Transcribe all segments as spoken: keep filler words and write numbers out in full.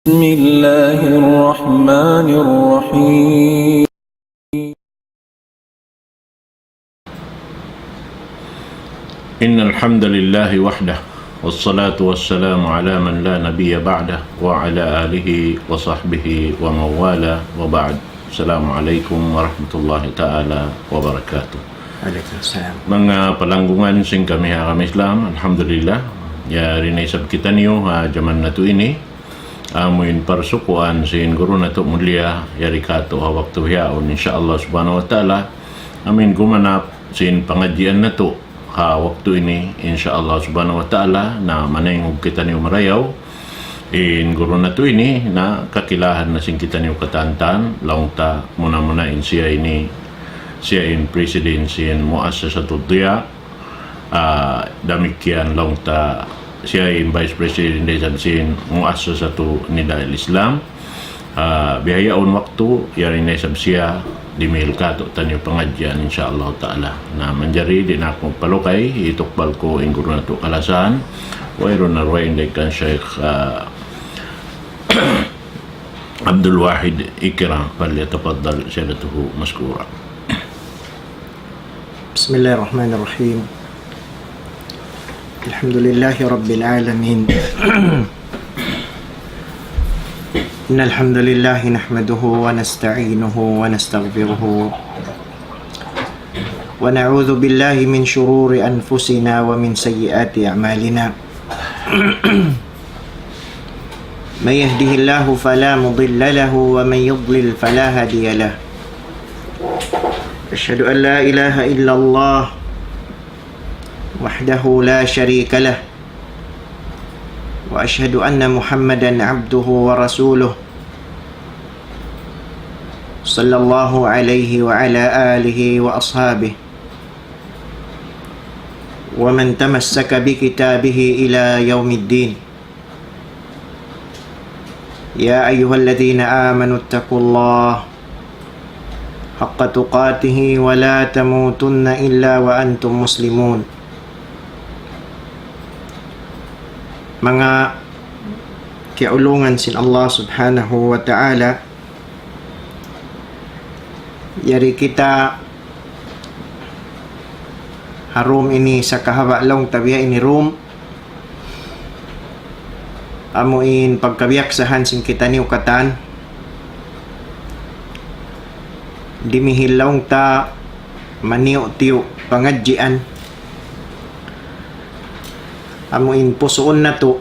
بسم الله الرحمن الرحيم. إن الحمد لله وحده، والصلاة والسلام على من لا نبي بعده، وعلى آله وصحبه ومن والاه، وبعد. السلام عليكم ورحمة الله تعالى وبركاته. Waalaikumsalam. Manga palanggungan sin kami ha agama Islam, alhamdulillah. Yari na isab kitaniyu ha jaman natu' ini. Amu in parsukuan sin guru natu' mulia, yari katu' ha waktu bihaun, insya Allah subhanahu wa ta'ala. Amu in gumanap sin pangadjian natu' ha waktu ini, insya Allah subhanahu wa ta'ala, na manaingug kitaniyu marayaw. In guru natu' ini, na kakilahan na sin kitaniyu katantan, laung ta muna-muna in siya ini, siya in president sin Muassasatud Diya, ah, damikkiyan laung ta siya in vice president da isab sin Muassasatu Nida al-Islam. Ah, bihaun waktu, yari na isab siya, dimihil katu' taniyu pangadjian, insya Allah ta'ala. Na manjari, di' na aku magpalugay, hitukbal ku in guru natu' kalasahan, wayruun na dugaing dayn kan Sheikh, ah, Abdul Wahid Ikram, فليتفضل سيادته مشكورا. بسم الله الرحمن الرحيم. الحمد لله رب العالمين. إن الحمد لله نحمده ونستعينه ونستغفره، ونعوذ بالله من شرور أنفسنا ومن سيئات أعمالنا. من يهده الله فلا مضل له، ومن يضلل فلا هادي له. أشهد أن لا إله إلا الله وحده لا شريك له، وأشهد أن محمدا عبده ورسوله، صلى الله عليه وعلى آله وأصحابه ومن تمسك بكتابه إلى يوم الدين. يا أيها الذين آمنوا اتقوا الله حق تقاته ولا تموتن إلا وأنتم مسلمون. Manga kiyaulungan sin Allah Subhanahu wa Ta'ala, yari kita ha room ini sa kahaba' laung ta biya' ini room. Amu in pagkabiyaksahan sin kitaniyu katan. Dimihil laung ta maniyu'-tiyu' pangadjian. Amu in pusuun natu'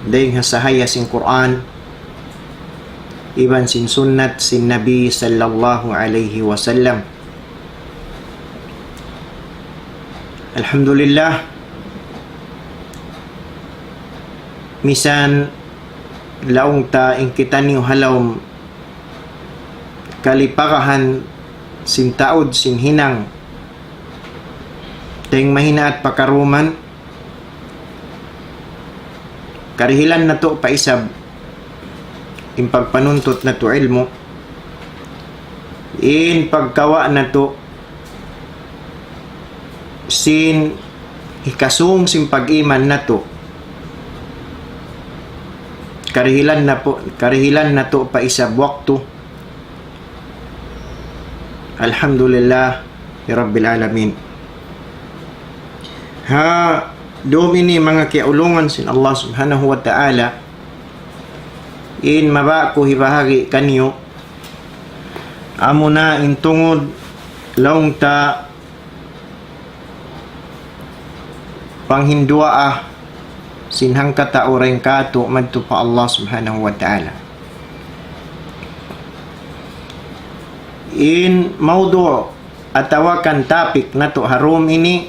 dayn ha sahaya sin Qur'an iban sin sunnat sin Nabi sallallahu alayhi wasallam. Alhamdulillah, misan laung ta in kitaniyu ha lawm kalipagahan sin taud sin hinang dayng mahinaat pakaruman, karihilan natu' pa isab in pagpanuntut natu' ilmu', in pagkawa' natu' sin hikasūng sin pag-iman natu', karihilan natu', karihilan natu' pa isab waktu. Alhamdulillah ya Rabbil Alamin. Ha dum ini manga kiyaulungan sin Allah Subhanahu wa Ta'ala, in mabaya' ku hibahagi' kaniyu, amuna in tungud laung ta panghinduwaa sin hangkatau dayn kātu' madtu pa Allah Subhanahu wa Ta'ala. In mawdu' atawa kan topic natu' ha dum ini,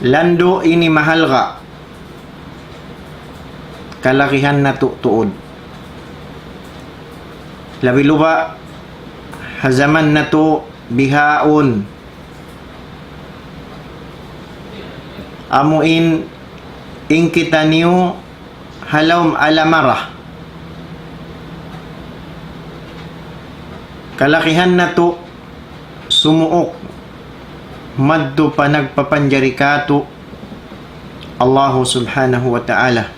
landu' ini mahalga', kalagihan natu' tuud. Labi luba' ha jaman natu' bihaun. Amu in, in kitaniyu ha lawm alamara. Kalagihan natu' sumuuk madtu pa nagpapanjari kātu', Allahu Subhanahu wa Ta'ala.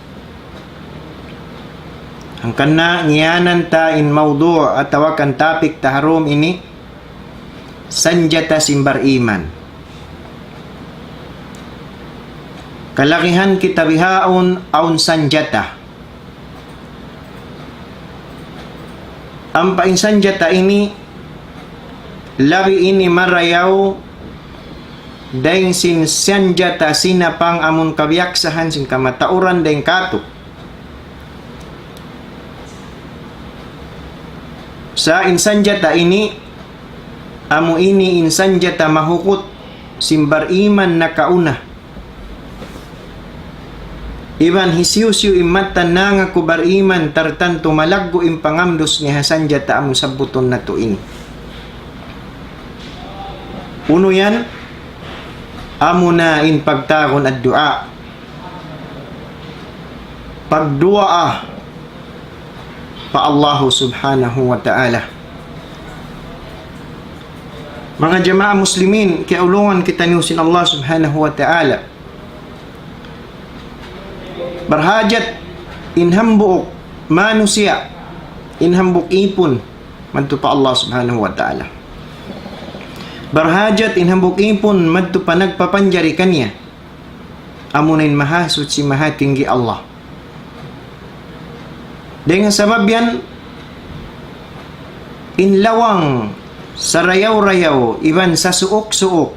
Hangkan na ngiyanan ta in mawdu' atawa kan topic ta ha dum ini, sanjata sin bariman. Kalagihan kita bihaun awn sanjata. Ampa in sanjata ini, labi ini marayaw dayn sin sanjata sinapang amun kabiyaksahan sin kamatauran dayn kātu'. Sa' in sanjata ini, amu ini in sanjata mahukut sin bariman nakauna. Iban hisiyu-siyu in mattan nangaku bariman tartantu malaggu' in pangamdus niya ha sanjata amu sabbutun natu' ini. Unu yan? Amuna in pagtawagun ad-duwaa. Pagduwaa pa Allahu Subhanahu wa Ta'ala. Manga jamaa muslimin, kiyaulungan kitaniyu sin Allah Subhanahu wa Ta'ala. Barhajat in hambuuk manusiya', in hambuuk īpun, madtu pa Allah Subhanahu wa Ta'ala. Barhajat in hambuuk īpun madtu pa nagpapanjari kaniya. Amuna in Mahasuchi Mahatinggi Allah. Dayn ha sabab yan, in lawang sarayaw-rayaw iban sasuuk-suuk,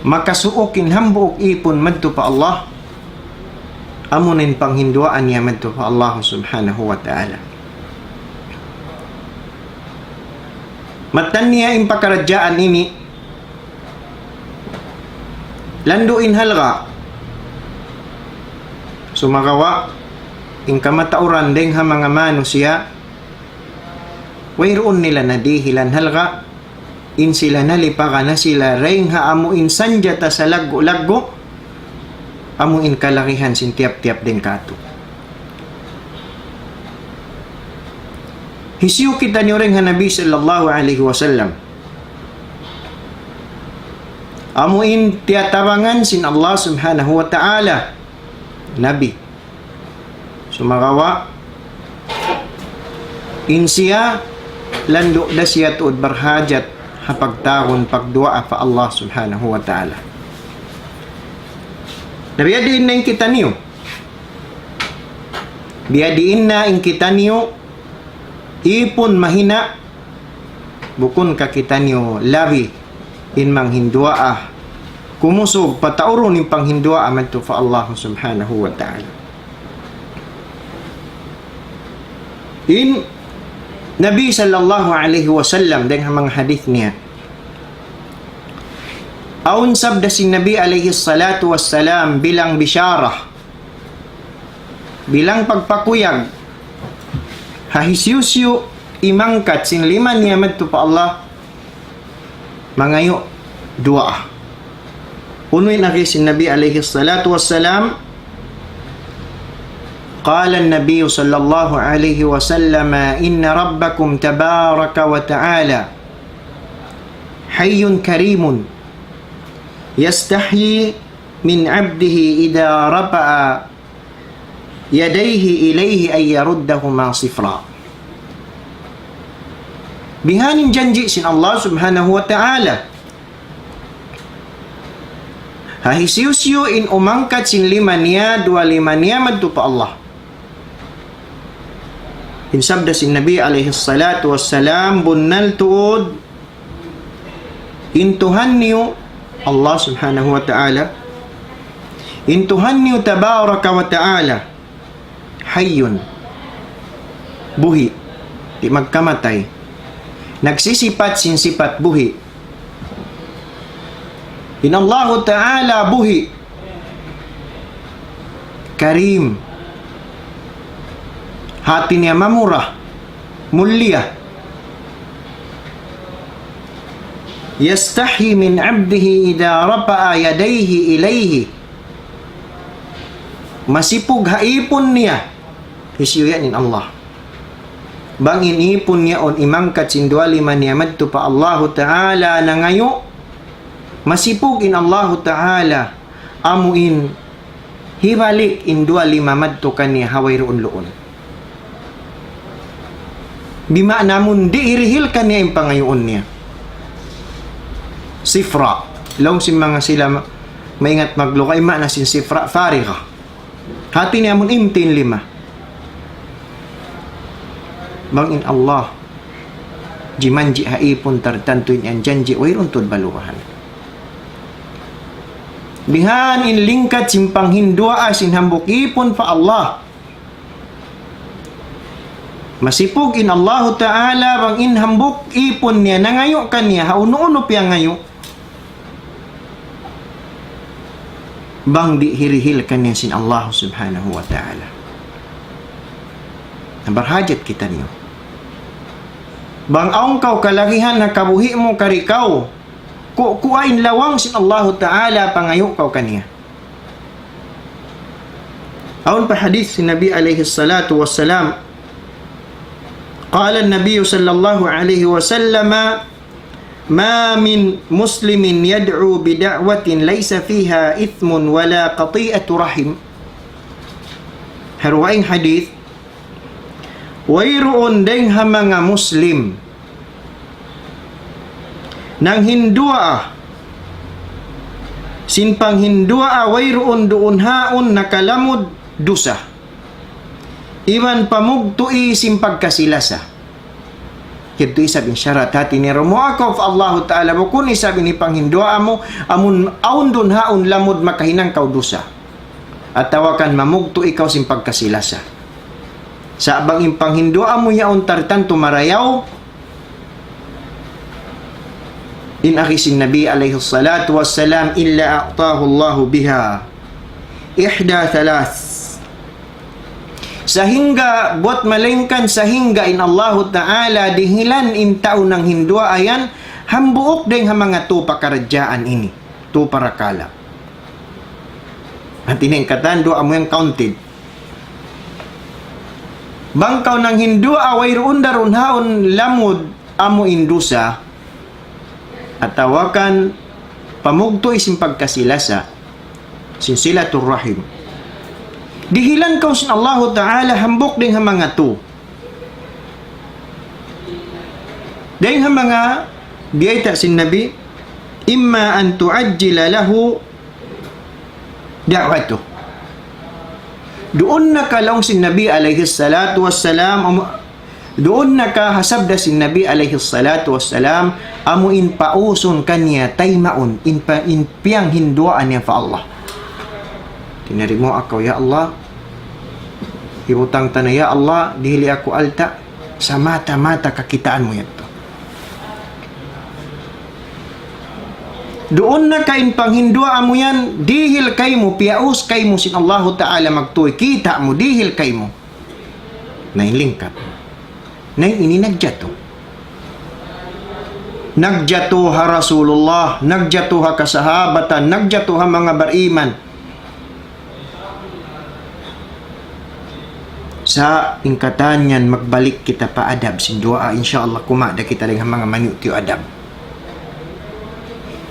makasuuk in hambuuk īpun madtu pa Allah, amuna in panghinduwaa niya madtu pa Allah Subhanahu wa Ta'ala. Mattan niya in pakaradjaan ini, landu' in halga'. Sumagawa', in kamatauran dayn ha manga manusiya', wayruun nila nadihilan halga', in sila nalipagan na sila dayn ha amu in sanjata salaggu'-laggu', amu in kalagihan sin tiyap-tiyap dayn kātu'. Hisiyu kitaniyu dayn ha Nabi sallallahu alayhi wasallam? Amu in tiyatabangan sin Allah Subhanahu wa Ta'ala, Nabi. Sumagawa', in siya, landu' da siya tuud barhajat ha pagtawagun pagduwaa pa Allah Subhanahu wa Ta'ala. Na biyadiin na in kitaniyu. Biyadiin na in kitaniyu, īpun mahina', bukun ka kitaniyu labi in manghinduwaa, kumusug pataurun in panghinduwaa madtu pa Allah Subhanahu wa Ta'ala. In Nabi sallallahu alayhi wasallam, dayn ha manga hadith niya, awn sabda sin Nabi alayhi salatu wassalam bilang bishara, bilang pagpakuyag, ha hisiyu-siyu imangkat sin lima niya madtu pa Allah, mangayu' duwaa. Unu in agi sin Nabi alayhi salatu wassalam? قال النبي صلى الله عليه وسلم: إن ربكم تبارك وتعالى حي كريم يستحيي من عبده إذا رفع يديه إليه أن يردهما صفرا. Bihan in janji' sin Allah Subhanahu wa Ta'ala. Ha hisiyu-siyu in umangkat sin lima niya, duwa lima niya madtu pa Allah. In sabda sin Nabi alayhi salatu wassalam, bunnal tuud, in Tuhan niyu, Allah Subhanahu wa Ta'ala, in Tuhan niyu Tabaraka wa Ta'ala, hayyun, buhi', di' magkamatay, nagsisipat sin sipat buhi'. In Allahu Ta'ala buhi', karim, hāti niya mamura, mulia. يستحيي من عبده إذا رفع يديه إليه. Masipug ha īpun niya. Hisiyu yan? In Allah. Bang in īpun niya yaun imangkat sin duwa lima niya madtu pa Allahu Ta'ala nangayu', masipug in Allahu Ta'ala amu in hibalik in duwa lima madtu kaniya ha wayruun luun. Bima'na amun di' hirihil kaniya in pangayuun niya. Sifra. Laung sin manga sila ma-, maingat magluga, in maana sin sifra, fariga. Hati niya amun empty in lima. Bang in Allah jimanji' ha ipun tartantu in janji', wayruun tuud balugahan. Bihan in lingkat sin panghinduwaa sin hambuuk ipun pa Allah. Masipug in Allahu Ta'ala bang in hambuuk ipun niya nangayu' kaniya ha unu-unu piyangayu', bang di' hirihil kaniya sin Allah Subhanahu wa Ta'ala. Na barhajat kitaniyu. Bang awn kaw kalagihan ha kabuhi' mu kari kaw, ku-, kuwa in lawang sin Allahu Ta'ala pangayu' kaw kaniya. Awn pa hadith sin Nabi alayhi salatu wassalam. قال النبي صلى الله عليه وسلم: ما من مسلم يدعو بدعوة ليس فيها إثم ولا قطيعة رحم. Ha dugaing hadith, wayruun dayng ha manga Muslim nanghinduwaa sin panghinduwaa wayruun duun haun nakalamud dusa iban pamugtu'i sin pagkasi-lasa. Yadtu isab in sharat hati niya, duwaa kaw pa Allahu Ta'ala, bukun isab in panghinduwaa mu amun awn duun haun lamud makahinang kaw dusa atawa kan mamugtu' ikaw sin pagkasi-lasa. Sa' bang in panghinduwaa mu yaun tartantu marayaw, in agi sin Nabi alayhi salatu wassalam, إلا أعطاه الله بها إحدى ثلاث. Sahingga buwat malaingkan sahingga in Allahu Ta'ala dihilan in tau nanghinduwaa yan hambuuk dayng ha manga tū pakaradjaan ini, tū parakala'. Hati niya in katan duwaa mu yan counted. Bang kaw nanghinduwaa wayruun da duun haun lamud amu in dusa, atawa kan pamugtu'i sin pagkasi-lasa, sin silatur rahim. Dihilan kaw sin Allahu Ta'ala hambuuk dayng ha manga tū. Dayng ha manga biyayta' sin Nabi, إما أن تعجل له دعوته. Duun na ka laung sin Nabi alayhi salatu wassalam, amu-, duun na ka ha sabda sin Nabi alayhi salatu wassalam, amu in pausun kaniya taymaun, in pa-, in piyanghinduwaa niya pa Allah. Tinarimo' aku, ya Allah. Hibutang ta na, ya Allah, dihili aku alta', samata-mata kakitaan mu yadtu. Duun na ka in panghinduwaa mu yan, dihil kaymu, piyaus kaymu sin Allahu Ta'ala magtuy, kita' mu, dihil kaymu. Na in lingkat. Na in ini nagjatu. Nagjatu ha Rasulullah, nagjatu ha kasahabatan, nagjatu ha manga bariman. Sa' in katan yan magbalik kita pa adab sin duwaa, insya Allah kumawa' da kita dayn ha manga maniyu'-tiyu' adab.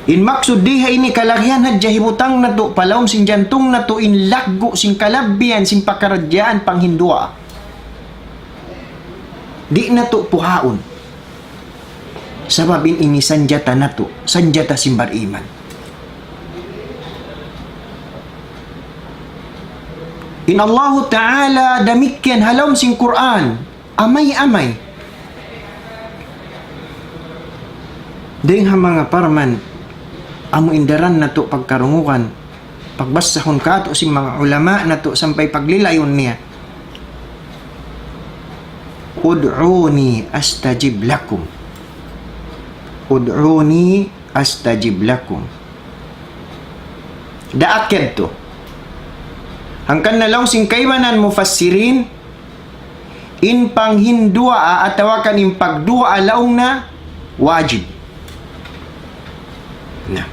In maksud di ha ini kalagihan hadja hibutang natu' pa lawm sin jantung natu' in laggu' sin kalabbihan sin pakaradjaan panghinduwaa. Di' natu' puhaun. Sabab in ini sanjata natu', sanjata sin bariman. In Allahu Ta'ala damikkiyan ha lawm sin Qur'an, amay-amay. Dayng ha manga parman, amu in daran natu' pagkarungugan, pagbasahun kātu' sin manga ulama natu' sampay paglilayun niya. ادعوني أستجب لكم. ادعوني أستجب لكم. Daak yadtu. Hangkan na laung sin kaibanan mufassirin, in panghinduwaa atawa kan in pagduwaa laung na wajib. Na.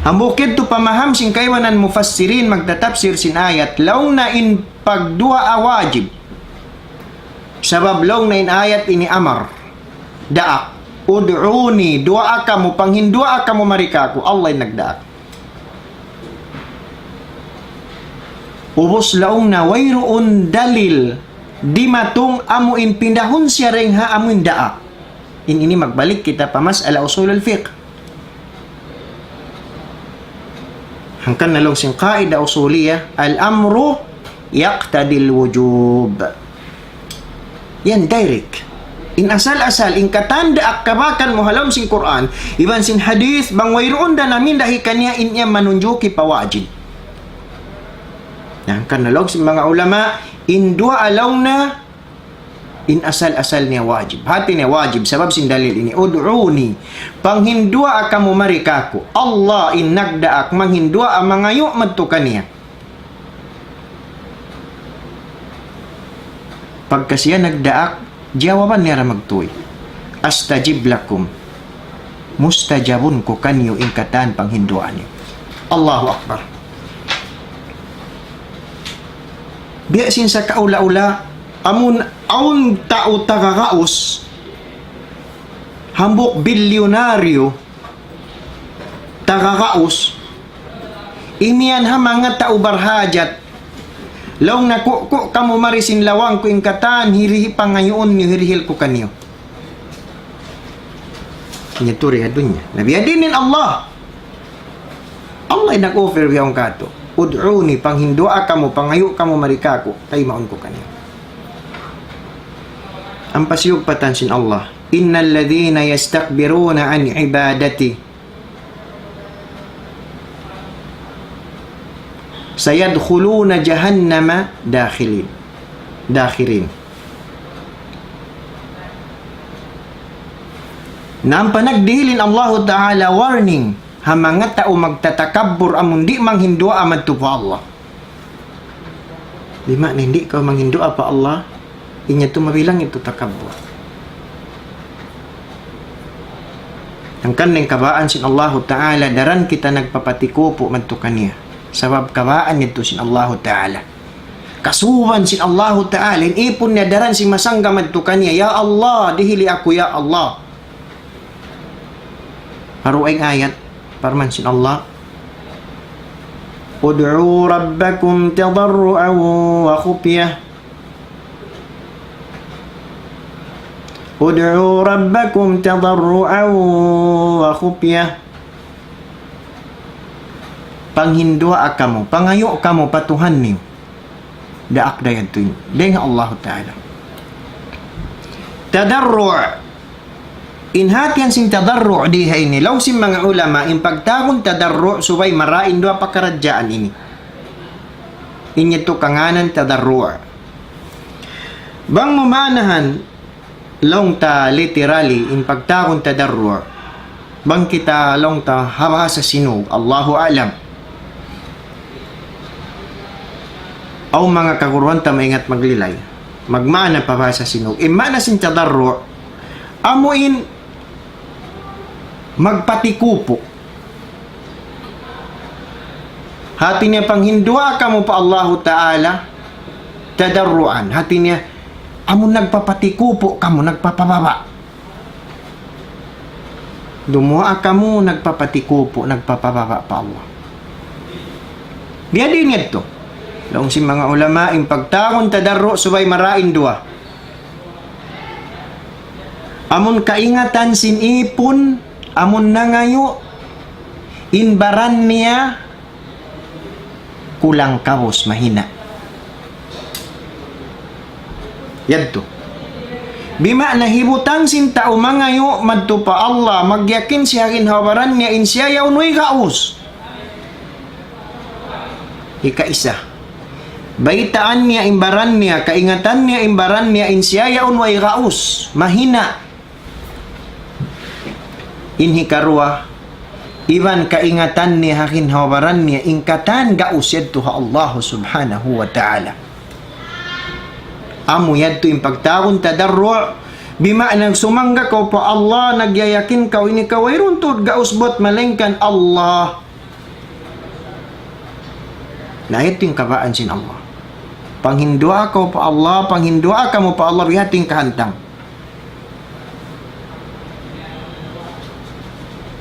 Hambuuk yadtu pamaham sin kaibanan mufassirin magtatapsir sin ayat, laung na in pagduwaa wajib. Sabab laung na in ayat ini amar. Daak. ادعوني, duwaa kamu, panghinduwaa kamu mari kāku'. Allah in nagdaak. Ubus laung na wayruun dalil dimatung amu in pindahun siya dayn ha amu in daak. In ini magbalik kita pa mas'ala usulul fiqh. Hangkan na laung sin qaida usuliyah, الأمر يقتضي الوجوب. Yan direct. In asal-asal, in katan daak kabakan mu ha lawm sin Qur'an, iban sin hadith, bang wayruun da namindahi kaniya in yan manunjuki pa wajib. Yan, hangkan na laung sin manga ulama, in duwaa laung na, in asal-asal niya wajib. Hati niya wajib, sabab sin dalil ini, ادعوني. Panghinduwaa kamu mari kāku'. Allah in nagdaak manghinduwaa mangayu' madtu kaniya. Pagka siya nagdaak, jawaban niya ra magtuy. أستجب لكم. Mustajabun ku kaniyu in katan panghinduwaa niyu. Allahu Akbar. Biya' sin sakaula-ula, amun awn tau taga gaus, hambuuk bilyonaryo, taga gaus, imiyan ha manga tau barhajat, laung na, "Ku', ku' kamu mari sin lawang ku in katan, hirihi pangayuun niyu, hirihil ku kaniyu." Niya turi ha dunya. Na biyadiin in Allah. Allah in nag-offer biya' yaun kātu'. "ادعوني, panghinduwaa kamu, pangayu' kamu mari kāku', taymaun ku kaniyu." Ampa siyugpatan sin Allah, إن الذين يستكبرون عن عبادتي سيدخلون جهنم داخلين، داخرين. Na ampa nagdihil in Allahu Ta'ala warning ha manga tau magtatakabbur amun di' manghinduwaa madtu pa Allah. Di' maana in di' kaw manghinduwaa pa Allah, in yadtu mabilang yadtu takabbur. Hangkan in kabaan sin Allahu Ta'ala, daran kita nagpapatikupu' madtu kaniya. Sabab kabaan yadtu sin Allahu Ta'ala. Kasuban sin Allahu Ta'ala, in ipun niya daran sin masangga madtu kaniya, "Ya Allah, dihili aku, ya Allah." Aru in ayat, parman sin Allah, ادعوا ربكم تضرعا وخفية. ادعوا ربكم تضرعا وخفية. Panghinduwaa kamu, pangayu' kamu pa Tuhan niyu. Daak da yadtu in. Dayn ha Allahu Ta'ala. Tadarru'. In hatihan sin tadarru' di ha ini, laung sin manga ulama, in pagtawagun tadarru' subay marayaw in duwa pakaradjaan ini. In yadtu kangānan tadarru'. Bang mu maanahan, laung ta literally, in pagtawagun tadarru'. Bang kita laung ta ha bahasa Sinug, Allahu a'lam. Awn manga kaguruhan ta maingat maglilay. Magmaana pa bahasa Sinug. In maana sin tadarru', amu in magpatikupu'. Hati niya panghinduwaa kamu pa Allahu Ta'ala, tadarru'an. Hati niya, amu nagpapatikupu' kamu, nagpapababa'. Dumuwaa kamu nagpapatikupu', nagpapababa' pa Allah. Biyadiin yadtu. Laung sin manga ulama, in pagtawagun tadarru' subay marayaw in duwa. Amun kaingatan sin ipun, amun nangayu', in baran niya, kulang kabus mahina. Yadtu. Bimaana hibutang sin tau mangayu' madtu pa Allah, magyakin siya ha ginhawa-baran niya in siya yaun way gaus. Ikaisa. Baytaan niya in baran niya, kaingatan niya in baran niya in siya yaun way gaus. Mahina. In hikaruwa, iban kaingatan niya ha ginhawa-baran niya, in katan gaus yadtu ha Allah Subhanahu wa Ta'ala. Amu yadtu in pagtawagun tadarru', bimaana nagsumangga kaw pa Allah, nagyayakin kaw, ini kaw wayruun tuud gaus buwat malaingkan Allah. Na yadtu in kabaan sin Allah. Panghinduwaa kaw pa Allah, panghinduwaa kamu pa Allah, biya' ha yan in kahantang.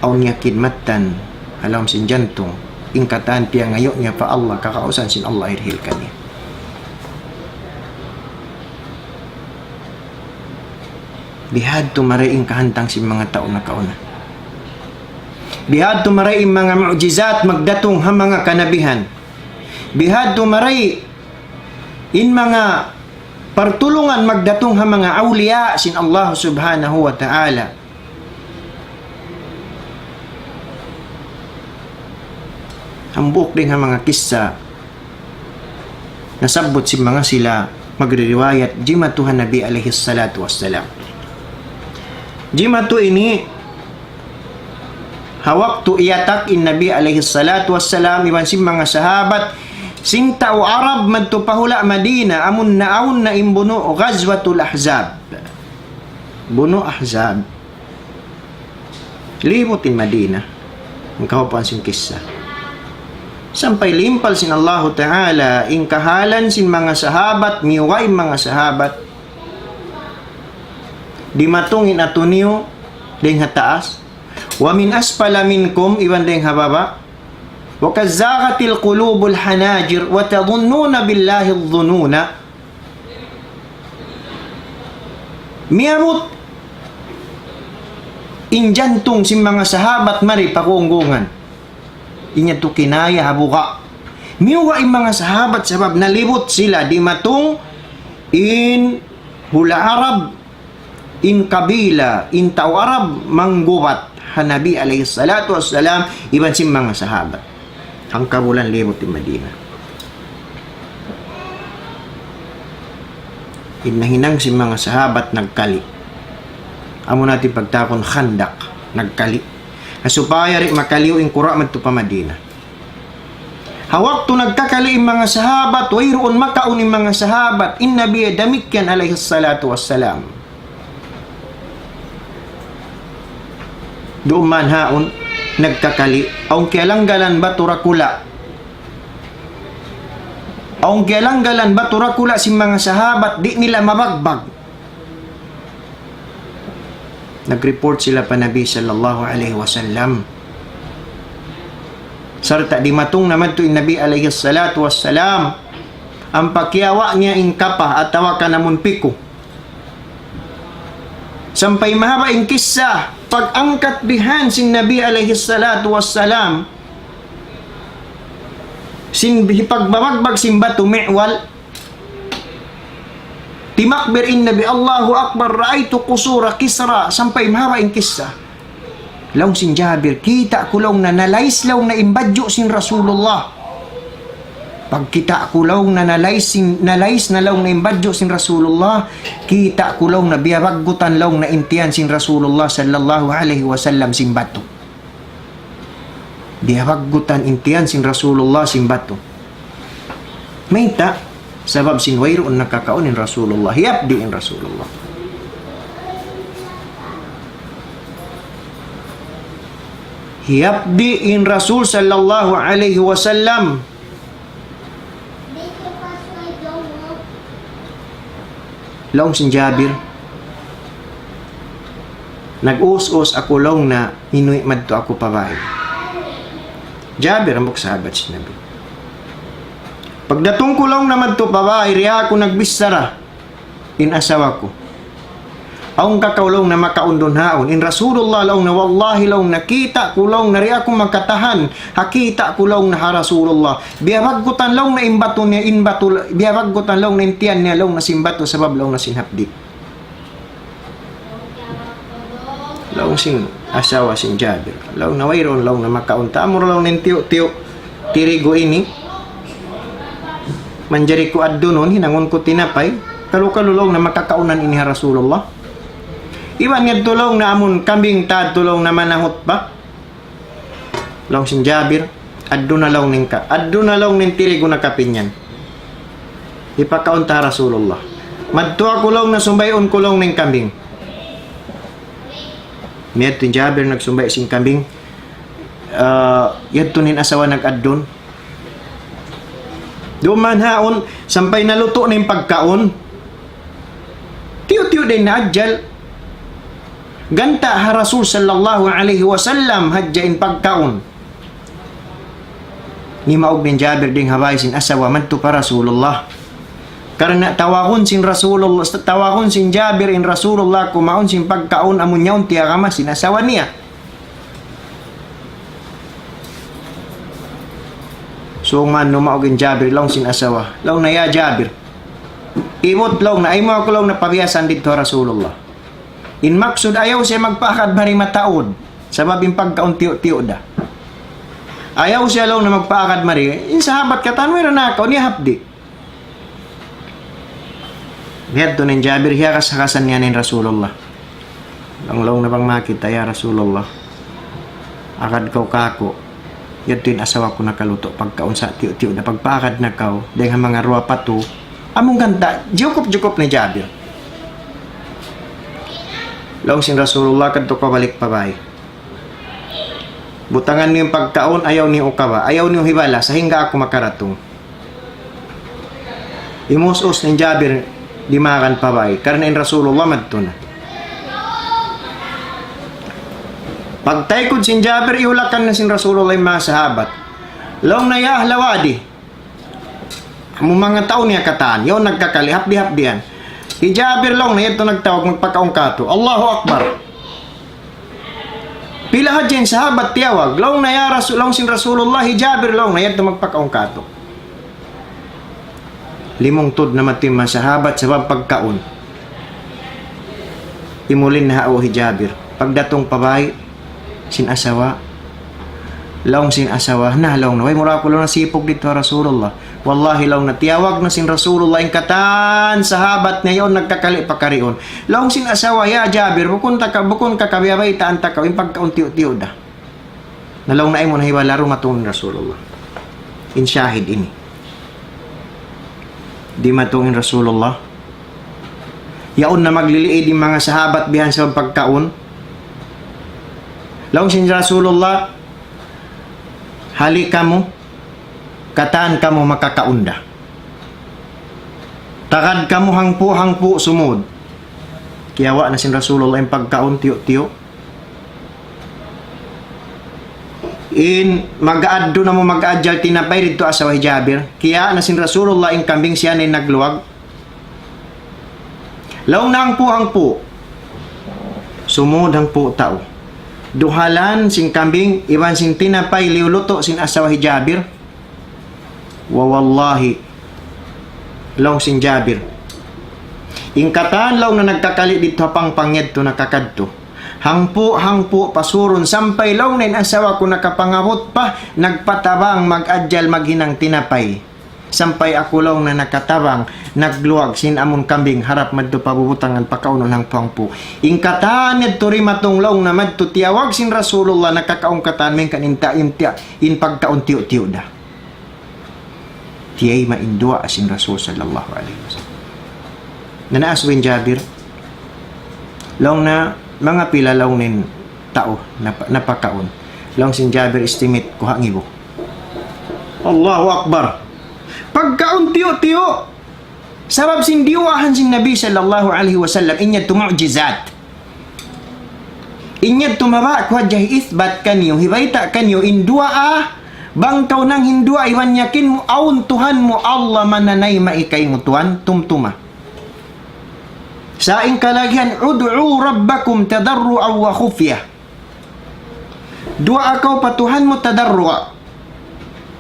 Awn yakin mattan ha lawm sin jantung. in katan piyangayu' niya pa Allah, kakausan sin Allah hirihil kaniya. Bihadtu mari in kahantang sin manga tau nakauna. Bihadtu mari in manga mu'jizat magdatung ha manga kanabihan. Bihadtu mari in manga partulungan magdatung ha manga awliya sin Allah Subhanahu wa Ta'ala. Hambuuk dayn ha manga kissa nasabbut sin manga sila magririwayat, jimatu ha Nabi alayhi salatu wassalam. Jimatu ini ha waktu iyatak in Nabi alayhi salatu wassalam iban sin manga sahabat sin tau Arab madtu pa hula' Madina, amun naawn na in bunu' Ghazwatul Ahzab. Bunu' Ahzab. Libut in Madina. In kahupuan sin kissa. Sampay limpal sin Allahu Ta'ala in kahalan sin manga sahabat, miyuga' in manga sahabat. Dimatung in atu niyu dayn ha taas. ومن أسفل منكم, iban dayn ha baba'. وقد زاغت القلوب والحناجر وتظنون بالله الظنون. Miyabut in jantung sin manga sahabat mari pa gunggungan. In yadtu kinaya ha buga'. Miyuga' in manga sahabat sabab nalibut sila dimatung in hula' Arab, in kabila, in tau Arab manggubat ha Nabi alayhi salatu wassalam iban sin manga sahabat. Hangkabulan libut in Madina. In nahinang sin manga sahabat nagkali'. Amu natu' in pagtawagun Khandaq, nagkali'. Na supaya di' makaliyu in kura' madtu pa Madina. Ha waktu nagkakali' in manga sahabat, wayruun makaun in manga sahabat, in Nabi damikkiyan alayhi salatu wassalam. Duun man haun, nagkakali'. Awn kiyalanggalan batu dakula'. Awn kiyalanggalan batu dakula' sin manga sahabat, di' nila mabagbag. Nag-report sila pa Nabi sallallahu alayhi wasallam. Sarta' dimatung na madtu in Nabi alayhi salatu wassalam. Ampa kiyawa' niya in kapa atawa kan amun piku. Sampay mahaba' in kissa, pag-angkat bihan sin Nabi alayhi salatu wassalam, sin hipagbabagbag sin batu mi'wal, timakbir in Nabi, "Allahu Akbar, رأيت قصور كسرى," sampay mahaba' in kissa. Laung sin Jabir, kita' ku laung na nalais laung na in badju' sin Rasulullah. Pagkita' ku laung na nalais sin, nalais na laung na in badju' sin Rasulullah, kita' ku laung na biyabaggutan laung na in tiyan sin Rasulullah sallallahu alayhi wasallam sin batu. Biyabaggutan in tiyan sin Rasulullah sin batu. Mayta'? Sabab sin wayruun nakakaun in Rasulullah. Hiyapdi' in Rasulullah. Hiyapdi' in Rasul sallallahu alayhi wasallam. Laung sin Jabir, "Nag-us-us aku laung na inuwi' madtu aku pa bay." Jabir, hambuuk sahabat sin Nabi. "Pagdatung ku laung na madtu pa bay, di' aku nagbichara in asawa ku. Awn ka kaw laung na makaun duun haun. In Rasulullah laung na, wallahi laung na, kita' ku laung na di' aku makatahan. Ha kita' ku laung na ha Rasulullah. Biyabaggutan laung na in batu niya, in batu, biyabaggutan laung na in tiyan niya laung na sin batu, sabab laung na sin hapdi'." Laung sin asawa sin Jabir. Laung na wayruun laung na makaun ta. Amura laung na in tiyu'-tiyu' tirigu ini. Manjari ku addunun, hinangun ku tinapay. Kalu-kalu laung na makakaunan ini ha Rasulullah. Iban yadtu laung na amun kambing ta yadtu laung na manahut pa. Laung sin Jabir, "Addu na laung na in ka, addu na laung na in tirigu na kapin yan. Hipakaun ta ha Rasulullah." Madtu aku laung na sumbayun ku laung na in kambing. Miyadtu in Jabir nagsumbay' sin kambing. Ah, yadtu in asawa nag-addun. Duun man haun, sampay nalutu' na in pagkaun. Tiyu'-tiyu' dayn na ajal. Ganta' ha Rasul sallallahu alayhi wasallam hadja in pagkaun. Nimaug in Jabir dayn ha bāy sin asawa madtu pa Rasulullah. Karna' tawagun sin Rasulullah, tawagun sin Jabir in Rasulullah kumaun sin pagkaun amun yaun tiyagama sin asawa niya. Sūng man numaug in Jabir, laung sin asawa. Laung niya, "Ya Jabir, ibut," laung niya, "ayaw mu aku," laung niya, "pabiyasan didtu ha Rasulullah." In maksud, ayaw siya magpaagad mari mataud. Sabab in pagkaun tiyu'-tiyu' da. Ayaw siya, laung niya, magpaagad mari. In sahabat katan, wala' na kaw, niya hapdi'. Niyadtu na in Jabir, hiyakas-hakasan niya na in Rasulullah. Laung, laung niya bang makita', "Ya Rasulullah, agad kaw kāku'. Yadtu in asawa ku nakalutu' pagkaun sa tiyu'-tiyu' da, pagpaagad na kaw, dayn ha manga duwa pa tū." Amun ganta', jiyukup-jiyukup ni Jabir. Laung sin Rasulullah, "Kadtu kaw balik pa bāy. Butangan niyu in pagkaun, ayaw niyu ukaba, ayaw niyu hibala, sahingga aku makaratung." Imus-us in Jabir dimagan pa bāy, karna' in Rasulullah madtu na. Pagtaykud sin Jabir, ihulakan na sin Rasulullah in manga sahabat. Laung niya, "Ya ahla wadi, amu manga tau niya katan, yaun nagkakali', hapdi'-hapdian. Hi Jabir," laung niya, "yadtu nagtawag magpakaun kātu'. Allahu Akbar." Pila hadja in sahabat tiyawag. Laung niya, "Ya Rasul," laung sin Rasulullah, "Hi Jabir," laung niya, "yadtu magpakaun kātu'." Limungtud na madtu in manga sahabat sabab pagkaun. Imuli na ha aw hi Jabir. Pagdatung pa bāy sin asawa, laung sin asawa, "Na," laung niya, "way mu ra aku," laung niya, "sipug didtu ha Rasulullah. Wallahi," laung niya, "tiyawag na sin Rasulullah in katan sahabat niya yaun nagkakali' pa kariun." Laung sin asawa, "Ya Jabir, bukun ta ka, bukun ka kabaytaan ta kaw, in pagkaun tiyu'-tiyu' da." Na laung niya, "Ayaw mu na hibala, dumatung in Rasulullah." In shahid ini. Dimatung in Rasulullah. Yaun na magliliid in manga sahabat bihan sabab pagkaun. Laung sin Rasulullah, "Hali kamu, katan kamu makakaun da. Tagad kamu hangpu'-hangpu' sumud." Kiyawa' na sin Rasulullah in pagkaun tiyu'-tiyu'. In mag-aaddu na mu mag-ajal tinapay didtu asawa hi Jabir. Kiyawa' na sin Rasulullah in kambing, siya na in nagluwag. Laung niya hangpu'-hangpu'. Sumud hangpu' tau. Duhalan sin kambing, iban sin tinapay liyulutu' sin asawa hi Jabir. Wa wallahi, laung sin Jabir, in katan laung niya nagkakali' didtu ha pangpang yadtu nakakadtu. Hangpu'-hangpu' pasurun sampay laung niya in asawa ku nakapangabut pa, nagpatabang mag-ajal maghinang tinapay. Sampay aku laung niya nakatabang, nagluwag sin amun kambing harap madtu pa bubutangan pakaunun hangpu'-hangpu'. In katan yadtu dimatung laung niya madtu tiyawag sin Rasulullah nakakaun katan, mayan kan in ta-, in tiya-, in pagkaun tiyu'-tiyu' da. Tiyayma' in duwaa sin Rasul sallallahu alayhi wasallam. Nanaas in Jabir. Laung niya, manga pila laung niya in tau napa-, napakaun. Laung sin Jabir, estimate ku ha ngibu. Allahu Akbar. Pagkaun tiyu'-tiyu'. Sabab sin diyuwaahan sin Nabi sallallahu alayhi wasallam, in yadtu mu'jizat. In yadtu mabaya' ku hadja hi-ithbat kaniyu, hibayta' kaniyu, in duwaa, bang kaw nanghinduwaa iban yakin mu, awn Tuhan mu Allah mananayma' kaymu tuwan, tumtuma. Sa' in kalagihan, "Ud'u rabbakum tadarru'an wa khufyah." Duwaa kaw pa Tuhan mu tadarru'.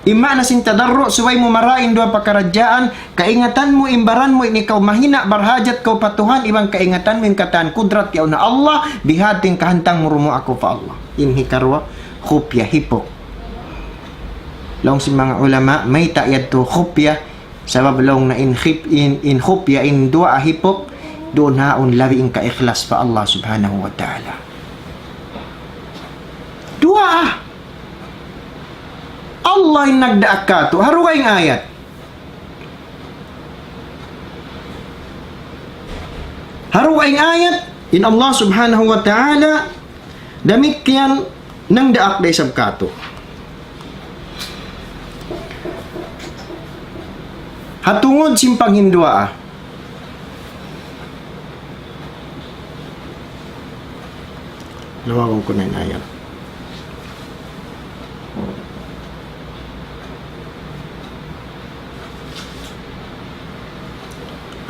In maana sin tadarru', subay mu marayaw in duwa pakaradjaan, kaingatan mu in baran mu ini kaw mahina, barhajat kaw pa Tuhan, iban kaingatan mu in katan kudrat yaun ha Allah, bihadtu in kahantang mu dumuwaa kaw pa Allah. In hikaruwa, khufya, hipuk. Laung sin manga ulama, mayta' yadtu khufya, sabab laung niya in khif-, in, in khufya, in duwaa hipuk, duun ha awn labi in kaikhlas pa Allah subhanahu wa ta'ala. Duwaa. Allah in nagdaak kātu'. Ha dugaing ayat. Ha dugaing ayat, in Allah subhanahu wa ta'ala, damikkiyan nagdaak da isab kātu'. Ha tungud sin panghinduwaa. Lawagun ku na in ayat.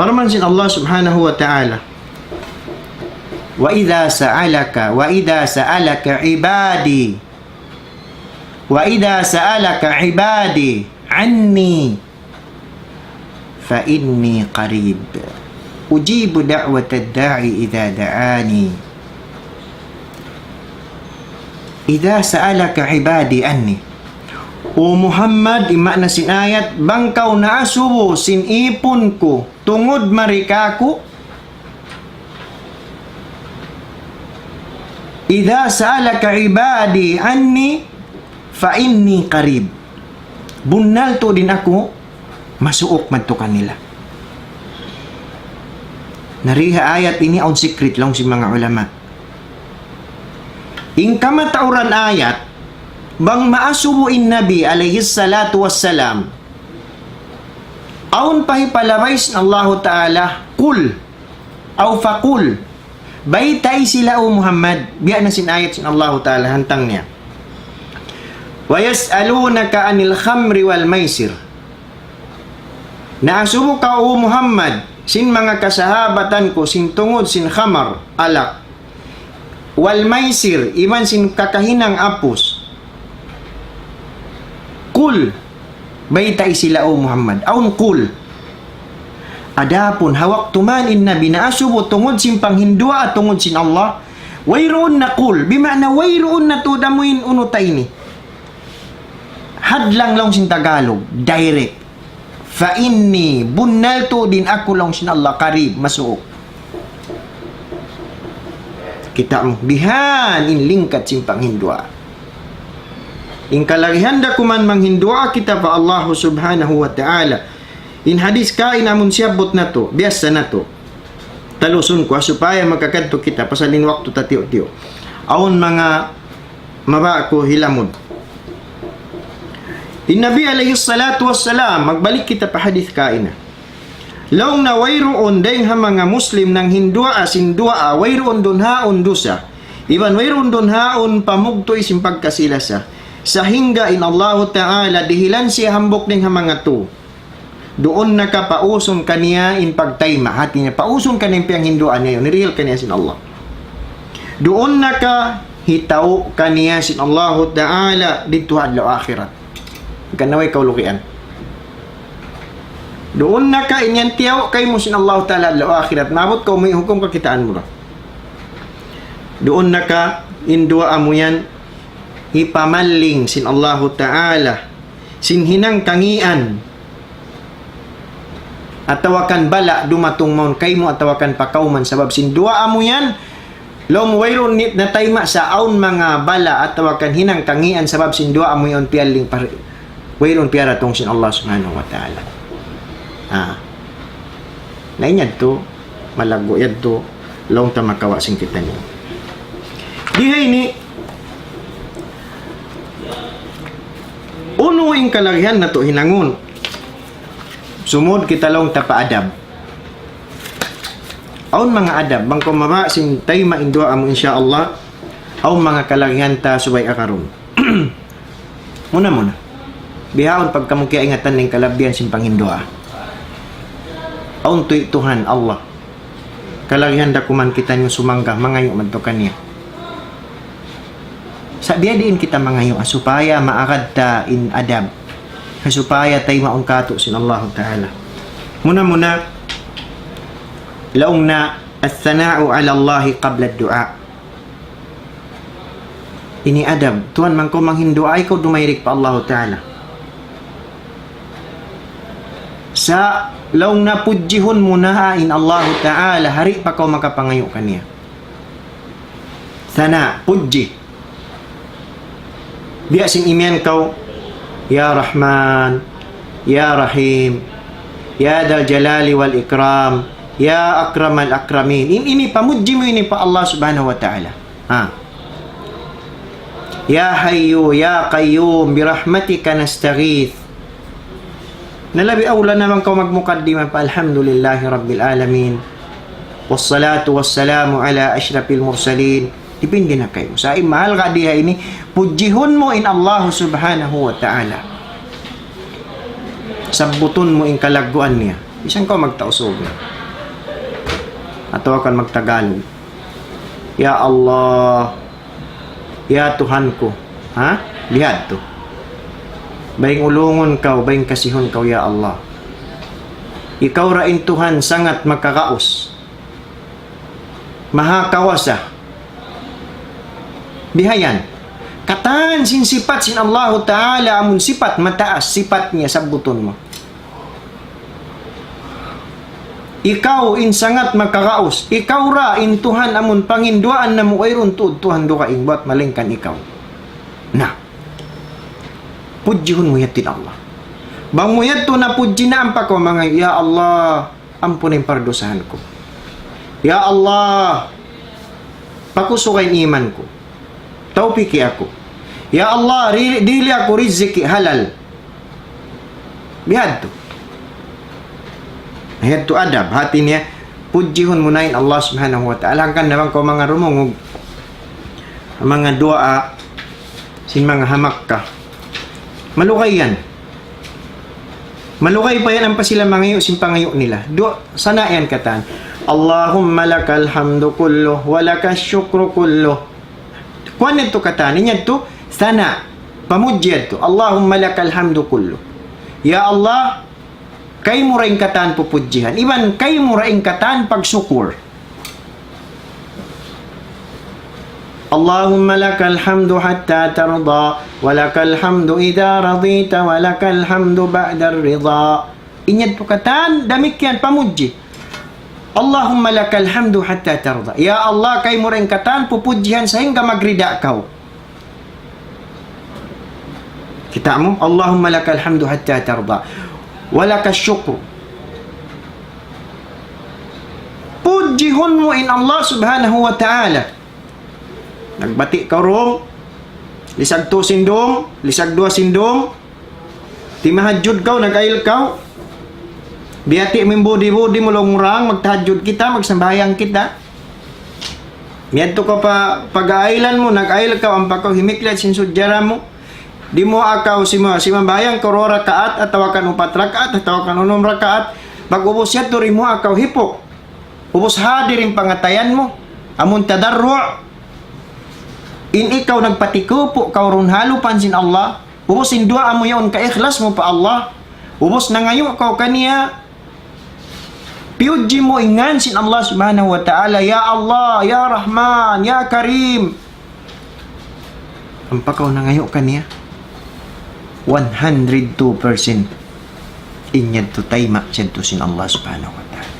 Parman sin Allah Subhanahu wa Ta'ala, وإذا سألك، وإذا سألك عبادي، وإذا سألك عبادي عني فإني قريب أجيب دعوة الداع إذا دعاني. إذا سألك عبادي عني. O Muhammad, in maana sin ayat, bang kaw naasubu sin ipun ku tungud mari kāku', إذا سألك عبادي عني فإني قريب. Bunnal tuud in aku masuuk madtu kanila. Na di ha ayat ini awn secret laung sin manga ulama. In kamatauran ayat, bang maasubu in Nabi alayhi salatu wassalam, awn pa hipalabay sin Allahu Ta'ala, قل, أو فقل, baytai sila, O Muhammad, biya' na sin ayat sin Allahu Ta'ala, hantang niya. ويسألونك عن الخمر والميسر. Naasubu kaw, O Muhammad, sin manga kasahabatan ku, sin tungud sin khamar, alak, والميسر, iban sin kakahinang apus. قل, baytai sila, O Muhammad. Awn قل. Adapun ha waktu man in Nabi naasubu tungud sin panghinduwaa tungud sin Allah, wayruun na قل. Bima'na wayruun na tuud amuin unu ta ini. Hadlang laung sin Tagalog, direct. فإني, bunnal tuud in aku laung sin Allah, قريب, masuuk. Kita' mu, bihan in lingkat sin panghinduwaa. In kalagihan da kuman manghinduwaa kita pa Allahu Subhanahu wa Ta'ala. In hadis kaina amun siyabbut natu', biyasa natu'. Talusun ku, ha supaya makakadtu kita, pasal in waktu ta tiyu'-tiyu'. Awn manga mabaya' ku hilamud. In Nabi alayhi salatu wassalam, magbalik kita pa hadis kaina. Laung niya wayruun dayng ha manga Muslim nanghinduwaa sin duwaa, wayruun duun haun dusa. Iban wayruun duun haun pamugtuy sin pagkasi-lasa. Sahingga in Allahu Ta'ala dihilan siya hambuuk dayng ha manga tū. Duun na ka pausun kaniya in pagtayma'. Hati niya, pausun kaniya in piyanghinduwaa niya yaun, hirihil kaniya sin Allah. Duun na ka hitau' kaniya sin Allahu Ta'ala didtu ha adlaw akhirat. Hangkan na way kaw lugian. Duun na ka in yan tiyau' kaymu sin Allahu Ta'ala adlaw akhirat. Maabut kaw, may hukum kakitaan mu ra. Duun na ka in duwaa mu yan hipamalling sin Allahu Ta'ala sin hinang kangīan atawa kan bala' dumatung mawn kaymu atawa kan pa kawman sabab sin duwaa mu yan. Laung mu wayruun ni-, natayma' sa, awn manga bala' atawa kan hinang kangīan sabab sin duwaa mu yan piyalling pa, wayruun piyaratung sin Allah Subhanahu wa Ta'ala. Ah. Na in yadtu, malaggu' yadtu, laung ta makawa' sin kitaniyu. Di ha ini, unu in kalagihan natu' hinangun. Sumud kita laung ta pa adab. Awn manga adab, bang kaw mabaya' sin tayma' in duwaa mu, insya Allah, awn manga kalagihan ta subay akarun. Muna-muna. Bihaun pagka mu kiyaingatan in kalabihan sin panghinduwaa. Awn tuy Tuhan Allah. Kalagihan da kuman kitaniyu sumangga, mangayu' madtu kaniya. Sa' biyadiin kita mangayu', ha supaya maagad ta in adab. Ha supaya taymaun katu' sin Allahu Ta'ala. Muna-muna, laung niya, الثناء على الله قبل الدعاء. Ini adab. Tuwan, bang kaw manghinduwaa, ayaw kaw dumayrik pa Allahu Ta'ala. Sa' laung niya pudjihun mu na in Allahu Ta'ala, di' pa kaw makapangayu' kaniya. Thana, pudji. Biya' sin imiyan kaw, يا رحمن، يا رحيم، يا ذا الجلال والإكرام، يا أكرم الأكرمين. In-, ini pamudji mu ini pa Allah Subhanahu wa Ta'ala. Ha. يا حي يا قيوم برحمتك نستغيث. Na labi awla na bang kaw magmukaddima pa الحمد لله رب العالمين والصلاة والسلام على أشرف المرسلين. Dipindi na kaymu. Sa' in mahal ka di ha ini, pudjihun mu in Allah Subhanahu wa Ta'ala. Sabbutun mu in kalagguan niya. Misan kaw magtausug na. Atawa kaw magtagalog. Ya Allah, ya Tuhan ku. Ha? Bihadtu. Bayng ulungun kaw, bayng kasihun kaw, ya Allah. Ikaw ra in Tuhan sangat makagaus. Maha kawasa. Bihayan. Katan sin sipat sin Allahu Ta'ala amun sipat mataas, sipat niya sabbutun mu. Ikaw in sangat makagaus. Ikaw ra in Tuhan amun panginduwaan namu' wayruun tuud Tuhan dugaing buwat malaingkan ikaw. Na. Pudjihun mu yadtu in Allah. Bang mu yadtu napudji na ampa kaw mangayu', "Ya Allah, ampuna in pardusahan ku. Ya Allah, pakusuga in iman ku. Tawpiki aku. Ya Allah, ri-, dihili aku riziki halal." Bihadtu. Bihadtu adab. Hati niya, pudjihun mu na in Allah Subhanahu wa Ta'ala. Hangkan na bang kaw manga rumungug, manga duwaa sin manga ha Makkah. Malugay yan. Malugay pa yan ampa sila mangayu' sin pangayu' nila. Duwaa, sana yan katan. اللهم لك الحمد كله ولك الشكر كله. Kuwan yadtu katan, in yadtu, sana, pamudji yadtu. اللهم لك الحمد كله. Ya Allah, kaymu ra in katan pupudjihan. Iban kaymu ra in katan pagsukur. اللهم لك الحمد حتى ترضى، ولك الحمد إذا رضيت، ولك الحمد بعد الرضا. In yadtu katan, damikkiyan pamudji. اللهم لك الحمد حتى ترضى. Ya Allah, kaymu ra in katan pupudjihan sahingga magrida kaw. Kita' mu? اللهم لك الحمد حتى ترضى، ولك الشكر. Pudjihun mu in Allah Subhanahu wa Ta'ala. Nagbati' kaw dum, lisag tu sin dum, lisag duwa sin dum, timahajjud kaw, nag-ayil kaw, biyati' mu in budi-budi mu laung mu, magtahajjud kita, magsambahayang kita. Miyadtu kaw pa pag-ailan mu, nag-ayil kaw, ampa kaw himiklat sin sujjara mu. Dimuwaa kaw sima-, simambahayang kaw duwa rakaat, atawa kan upat rakaat, atawa kan unum rakaat. Pag-ubus yadtu, dimuwaa kaw hipuk. Ubus hadir in pangatayan mu. Amun tadarru'. In ikaw nagpatikupu' kaw duun ha alupan sin Allah. Ubus in duwaa mu yaun kaikhlas mu pa Allah. Ubus nangayu' kaw kaniya. Piyudji mu in ngan sin Allah Subhanahu wa Ta'ala, "Ya Allah, ya Rahman, ya Karim." Ampa kaw nangayu' kaniya, one hundred two percent in yadtu tayma' yadtu sin Allah Subhanahu wa Ta'ala.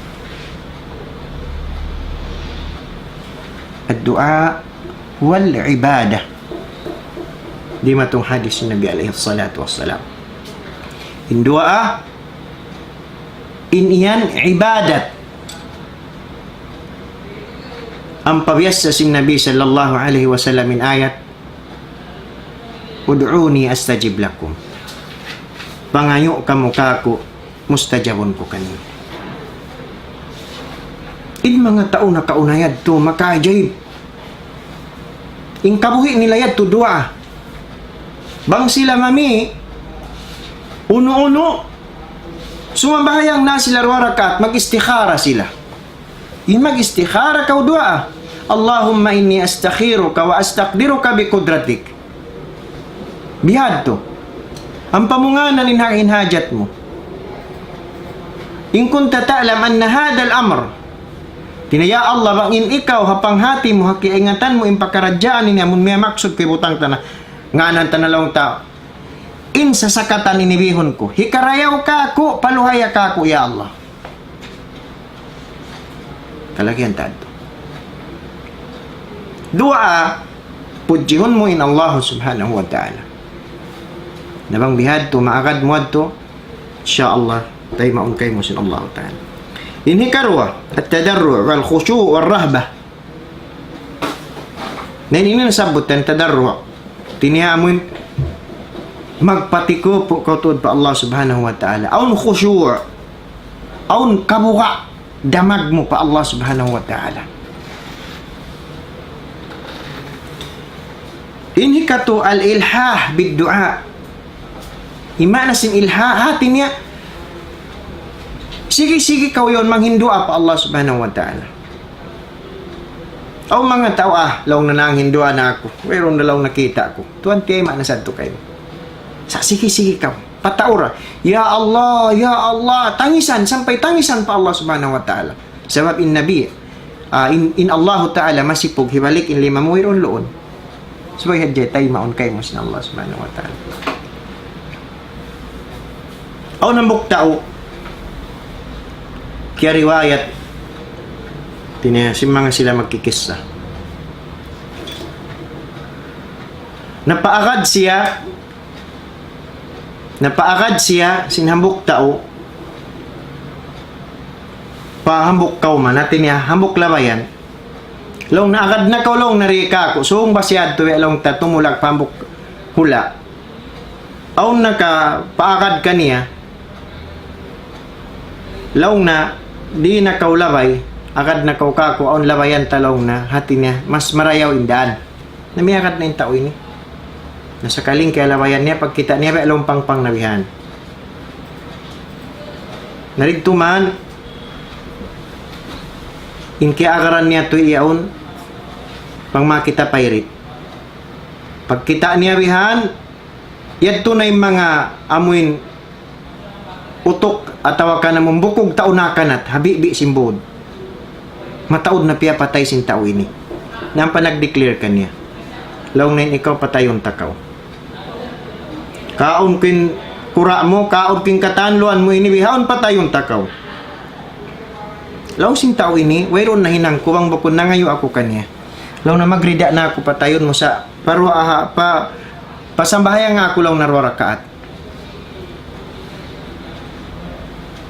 الدعاء هو العبادة. Dimatung hadis Nabi alayhi salatu wassalam. In duwaa, in yan ibadat. Ampa biyassa sin Nabi sallallahu alayhi wasallam in ayat, "ادعوني أستجب لكم." Pangayu' kamu kāku', mustajabun ku kaniyu. In manga tau nakauna yadtu, makaajaib. In kabuhi' nila yadtu duwaa. Bang sila mami, unu-unu, sumambahayang na sila duwa rakaat, mag-istikhara sila. In mag-istikhara kaw duwaa. اللهم إني أستخيرك وأستقدرك بقدرتك. Bihadtu. Ampa mu ngānan in ha-, in hajat mu. إن كنت تعلم أن هذا الأمر. Hāti niya, ya Allah, bang in ikaw ha panghāti mu, ha kaingatan mu, in pakaradjaan ini, amun miyamaksud kaw hibutang ta na, ngānan ta na laung ta. In sasakatan ini bihun ku. Hikarayaw kāku', paluhaya kāku', ya Allah. Kalagihan ta yadtu. Duwaa, pudjihun mu in Allah Subhanahu wa Ta'ala. Na bang bihadtu, maagad mu yadtu, insya Allah, taymaun kaymu sin Allah Ta'ala. In hikaruwa, التضرع والخشوع والرهبة. Na ini nasabbut in tadarru'. Hāti niya amun magpatikupu' kaw tuud pa Allah Subhanahu wa Ta'ala. Awn khushu'. Awn kabuga' damag mu pa Allah Subhanahu wa Ta'ala. In hikatu الإلحاح بالدعاء. In maana sin ilha, hāti niya, Sige-sige kaw yaun manghinduwaa pa Allah Subhanahu wa Ta'ala. Awn manga tau, ah, laung na nanghinduwaa na aku. Wayruun na laung nakita' ku. Tuwan, tiyayma' na sadtu kaymu. Sa' sige-sige kaw. Pataura. Ya Allah, ya Allah. Tangisan, sampay tangisan pa Allah Subhanahu wa Ta'ala. Sabab in Nabi, ah, in, in Allahu Ta'ala masipug hibalik in lima mu wayruun luun. Subay hadja taymaun kaymu sin Allah Subhanahu wa Ta'ala. Awn hambuuk tau, kiyariwayat, tiniya, sin manga sila magkikissa. Napaagad siya, napaagad siya, sin hambuuk tau, pa hambuuk kawman, hati niya, hambuuk labayan. Laung na, "Agad na kaw," laung na, "di' kāku'. Sūng ba siya adtu, laung ta, tumulak pa hambuuk hula'. Awn nakapaagad kaniya. Laung na, di' na kaw labay, agad na kaw kāku', awn labayan ta," laung na, hati niya, mas marayaw in daan. Na miyagad na in tau ini. Na sakali kiyalabayan niya, pagkita' niya, biya' laung pangpang na bihan. Na didtu man, in kiyaagaran niya tu yaun, bang makita' pairit. Pagkita' niya bihan, yadtu na in manga amuin utuk atawa kan amun bukug tau nakanat, ha bibi' sin būd. Mataud na piyapatay sin tau ini. Na ampa nag-declare kaniya. Laung niya, "Ikaw, patayun ta kaw. Kaun ku in kura' mu, kaun ku in katanluan mu ini, bihaun patayun ta kaw." Laung sin tau ini, "Wayruun nahinang ku bang bukun nangayu' aku kaniya. Laung na magrida na aku patayun mu sa', paru-, aha, pa, pasambahayang aku," laung na, "duwa rakaat.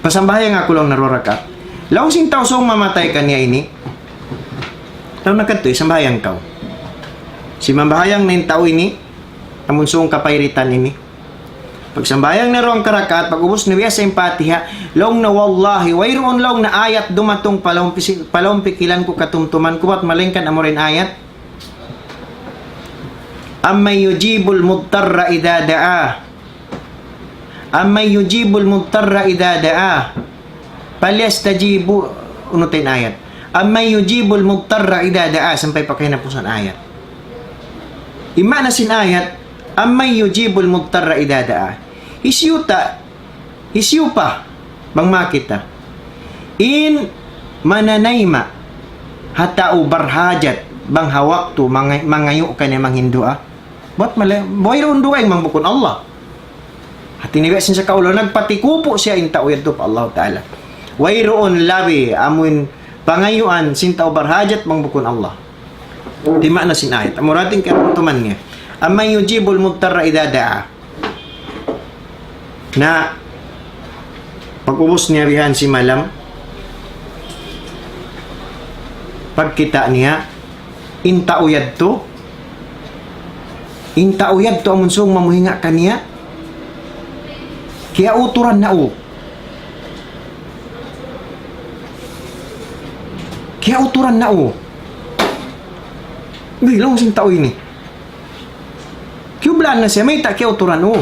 Pasambahayang aku," laung na, "duwa rakaat." Laung sin tau sūng mamatay kaniya ini, laung na, "Kadtu, sambahayang kaw." Simambahayang na in tau ini, amun sūng kapairitan ini. Pagsambahayang na duwa rakaat, pag'ubus niya biyasa in Fatiha, laung na, "Wallahi, wayruun," laung na, "ayat dumatung pa lawm pisi-, pa lawm pikilan ku, katumtuman ku, bat malaingkan amura in ayat, أمن يجيب المضطر إذا دعاه." أمن يجيب المضطر إذا دعاه فليستجيبوا, unu ta in ayat. أمن يجيب المضطر إذا دعاه, sampay pa kahinapusan ayat. In maana sin ayat, أمن يجيب المضطر إذا دعاه. Hisiyu ta, hisiyu pa, bang makita'. In mananayma' ha tau barhajat, bang ha waktu manga-, mangayu' kaniya, manghinduwaa. Bat mali, wayruun dugaing bang bukun Allah. Hati niya biya' sin sakaula, nagpatikupu siya in tau yadtu pa Allah Ta'ala. Wayruun labi amuin pangayuan sin tau barhajat bang bukun Allah. Di' maana sin ayat. Amura in kiyatumtuman niya. أمن يجيب المضطر إذا دعاه. Na, pag'ubus niya bihan simalam, pagkita' niya, in tau yadtu, in tau yadtu amun sūng mamuhinga' kaniya, kiyauturan na u. Kiyauturan na u. Uy, laung sin tau ini. Kiyublaan na siya, mayta' kiyauturan u.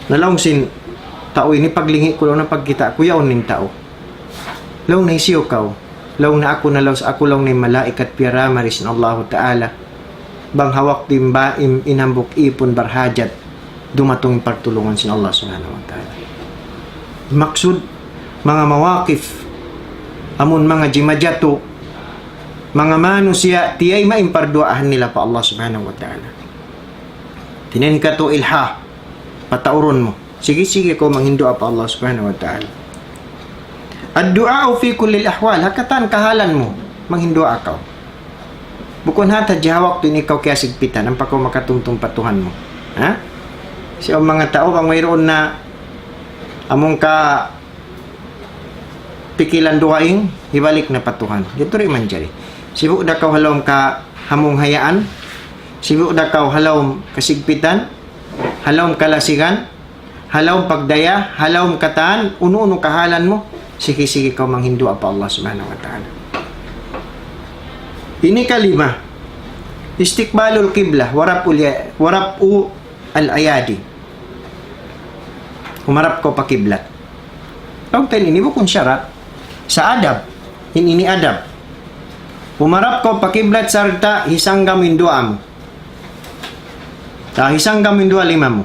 Na laung sin tau ini, paglingi' ku laung na, pagkita' ku yaun in tau. Laung na, "Hisiyu kaw?" Laung na, "Aku na laung, aku laung na in malaikat piyarama di sin Allahu Ta'ala. Bang ha waktu in ba-, in, in hambuuk īpun barhajat, dumatung in pagtulungan sin Allah Subhanahu wa Ta'ala." Maksud, manga mawaqif, amun manga jimajatu, manga manusiya', tiyayma' in parduwaahan nila pa Allah Subhanahu wa Ta'ala. Tiniyan katu' ilha, pataurun mu. Sige-sige kaw manghinduwaa pa Allah Subhanahu wa Ta'ala. الدعاء في كل الأحوال, ha katan kahalan mu, manghinduwaa kaw. Bukun ha ta ha waktu ini kaw kiyasigpitan, ampa kaw makatumtum pa Tuhan mu. Ha? Siya manga tau, bang wayruun na amun ka pikilan dugaing, hibalik na pa Tuhan. Yadtu di' manjari. Sibu' da kaw ha lawm kahamunghayaan, sibu' da kaw ha lawm kasigpitan, ha lawm kalasigan, ha lawm pagdaya, ha lawm katan, unu-unu kahalan mu, sige-sige kaw manghinduwaa pa Allah Subhanahu wa Ta'ala. Ini kalima, استقبال القبلة ورفع ال-، ورفع الأيدي. Humarap kaw pa kiblat. Pagtayin ini bukun syarat. Sa' adab. In ini adab. Humarap kaw pa kiblat sarta' hisangga mu in duwaa mu. Sa' hisangga mu in duwaa lima mu.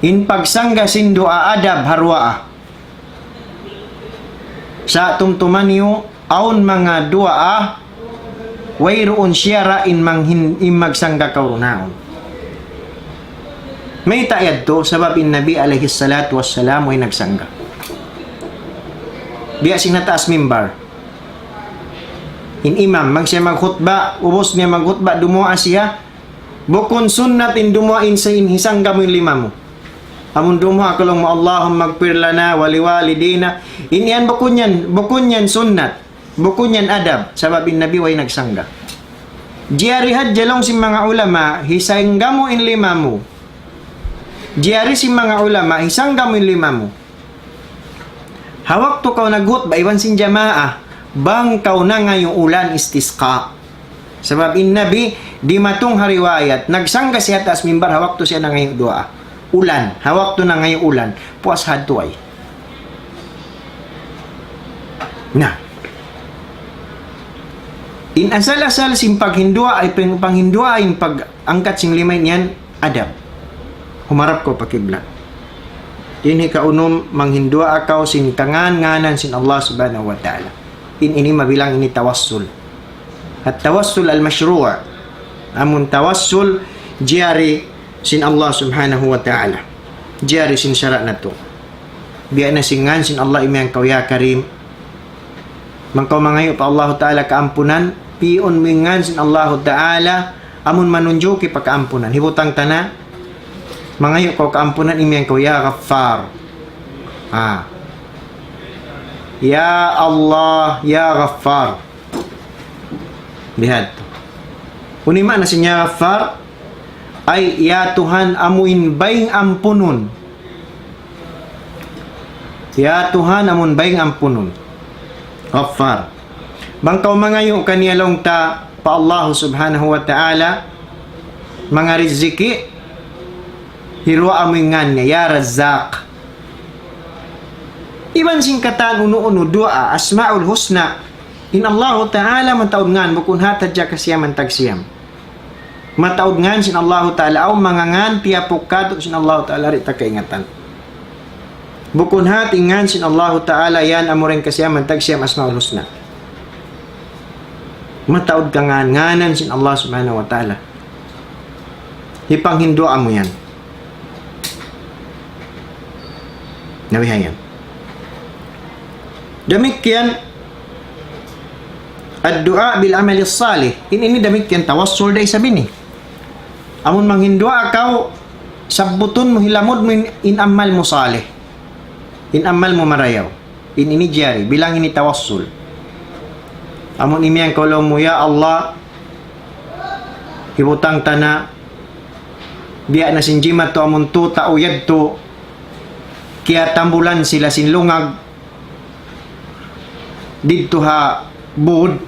In pagsangga sin duwaa adab ha duwaa. Sa' tumtuma niyu, awn manga duwaa, wayruun siyara' in manghin-, in magsangga kaw duun. Mayta' yadtu, sabab in Nabi alayhi salatu wassalam way nagsangga. Biya' sin ha taas mimbar. In imam, bang siya magkhutba, ubus niya magkhutba, dumuwaa siya. Bukun sunnat in dumuwaa in sa-, in hisangga mu in lima mu. Amun dumuwaa kaw laung mu, "Allahumma ighfir lana wa liwalidina." In yan bukun yan, bukun yan sunnat. Bukun yan adab. Sabab in Nabi way nagsangga. Jari hadja laung sin manga ulama, hisangga mu in lima mu. Jari sin manga ulama, hisangga mu in lima mu. Ha waktu kaw nagkhutba iban sin jamaa, bang kaw nangayu' ulan, istisqa. Sabab in Nabi, dimatung ha riwayat, nagsangga siya ha taas mimbar ha waktu siya nangayu' duwaa. Ulan, ha waktu nangayu' ulan. Puas hadtu ay. Na. In asal-asal sin paghinduwaa, ay pang-, panghinduwaa in pag-angkat sin lima yan, adab. Humarap kaw pa kiblat. In hikaunum, manghinduwaa kaw sin kangan-nganan sin Allah Subhanahu wa Ta'ala. In ini mabilang ini tawassul. At-tawassul al-mashru'. Amun tawassul jari sin Allah Subhanahu wa Ta'ala. Jari sin sara' natu'. Biya' na sin ngan sin Allah imiyan kaw ya Karim. Bang kaw mangayu' pa Allahu Ta'ala kaampunan, pi'un mu in ngan sin Allahu Ta'ala, amun manunjuki pa kaampunan. Hibutang ta na, mangayu' kaw kaampunan, imiyan kaw, "Ya Ghaffar." Ha. "Ya Allah, ya Ghaffar." Bihadtu. Unu in maana sin "ya Ghaffar"? Ay, "Ya Tuhan, amu in bayng ampunun." Ya Tuhan, amun bayng ampunun. Ghaffar. Bang kaw mangayu' kaniya laung ta pa Allah Subhanahu wa Ta'ala, manga riziki, hiruwaa mu in ngan niya, Ya Razzaq. Iban sin katan unu-unu duwaa, Asma'ul Husna, in Allahu Ta'ala mataud ngan, bukun hat hadja kasiyaman tagsiyam. Mataud ngan sin Allahu Ta'ala, awn manga ngan tiyapuk katu' sin Allahu Ta'ala di' ta kaingatan. Bukun hat in ngan sin Allahu Ta'ala yan amu ra in kasiyaman tagsiyam Asma'ul Husna. Mataud kangan-nganan sin Allah Subhanahu wa Ta'ala. Hipanghinduwaa mu yan. Na bihayan. Damikkiyan, الدعاء بالعمل الصالح. In ini damikkiyan tawassul da isab ini. Amun manghinduwaa kaw, sabbutun mu, hilamud mu in, in amal mu salih. In amal mu marayaw. In ini jari, bilang ini tawassul. Amun imiyan kaw laung mu, "Ya Allah, hibutang ta na, biya' na sin jimatu amun tau yadtu, kiyatambulan sila sin lungag, didtu ha bud,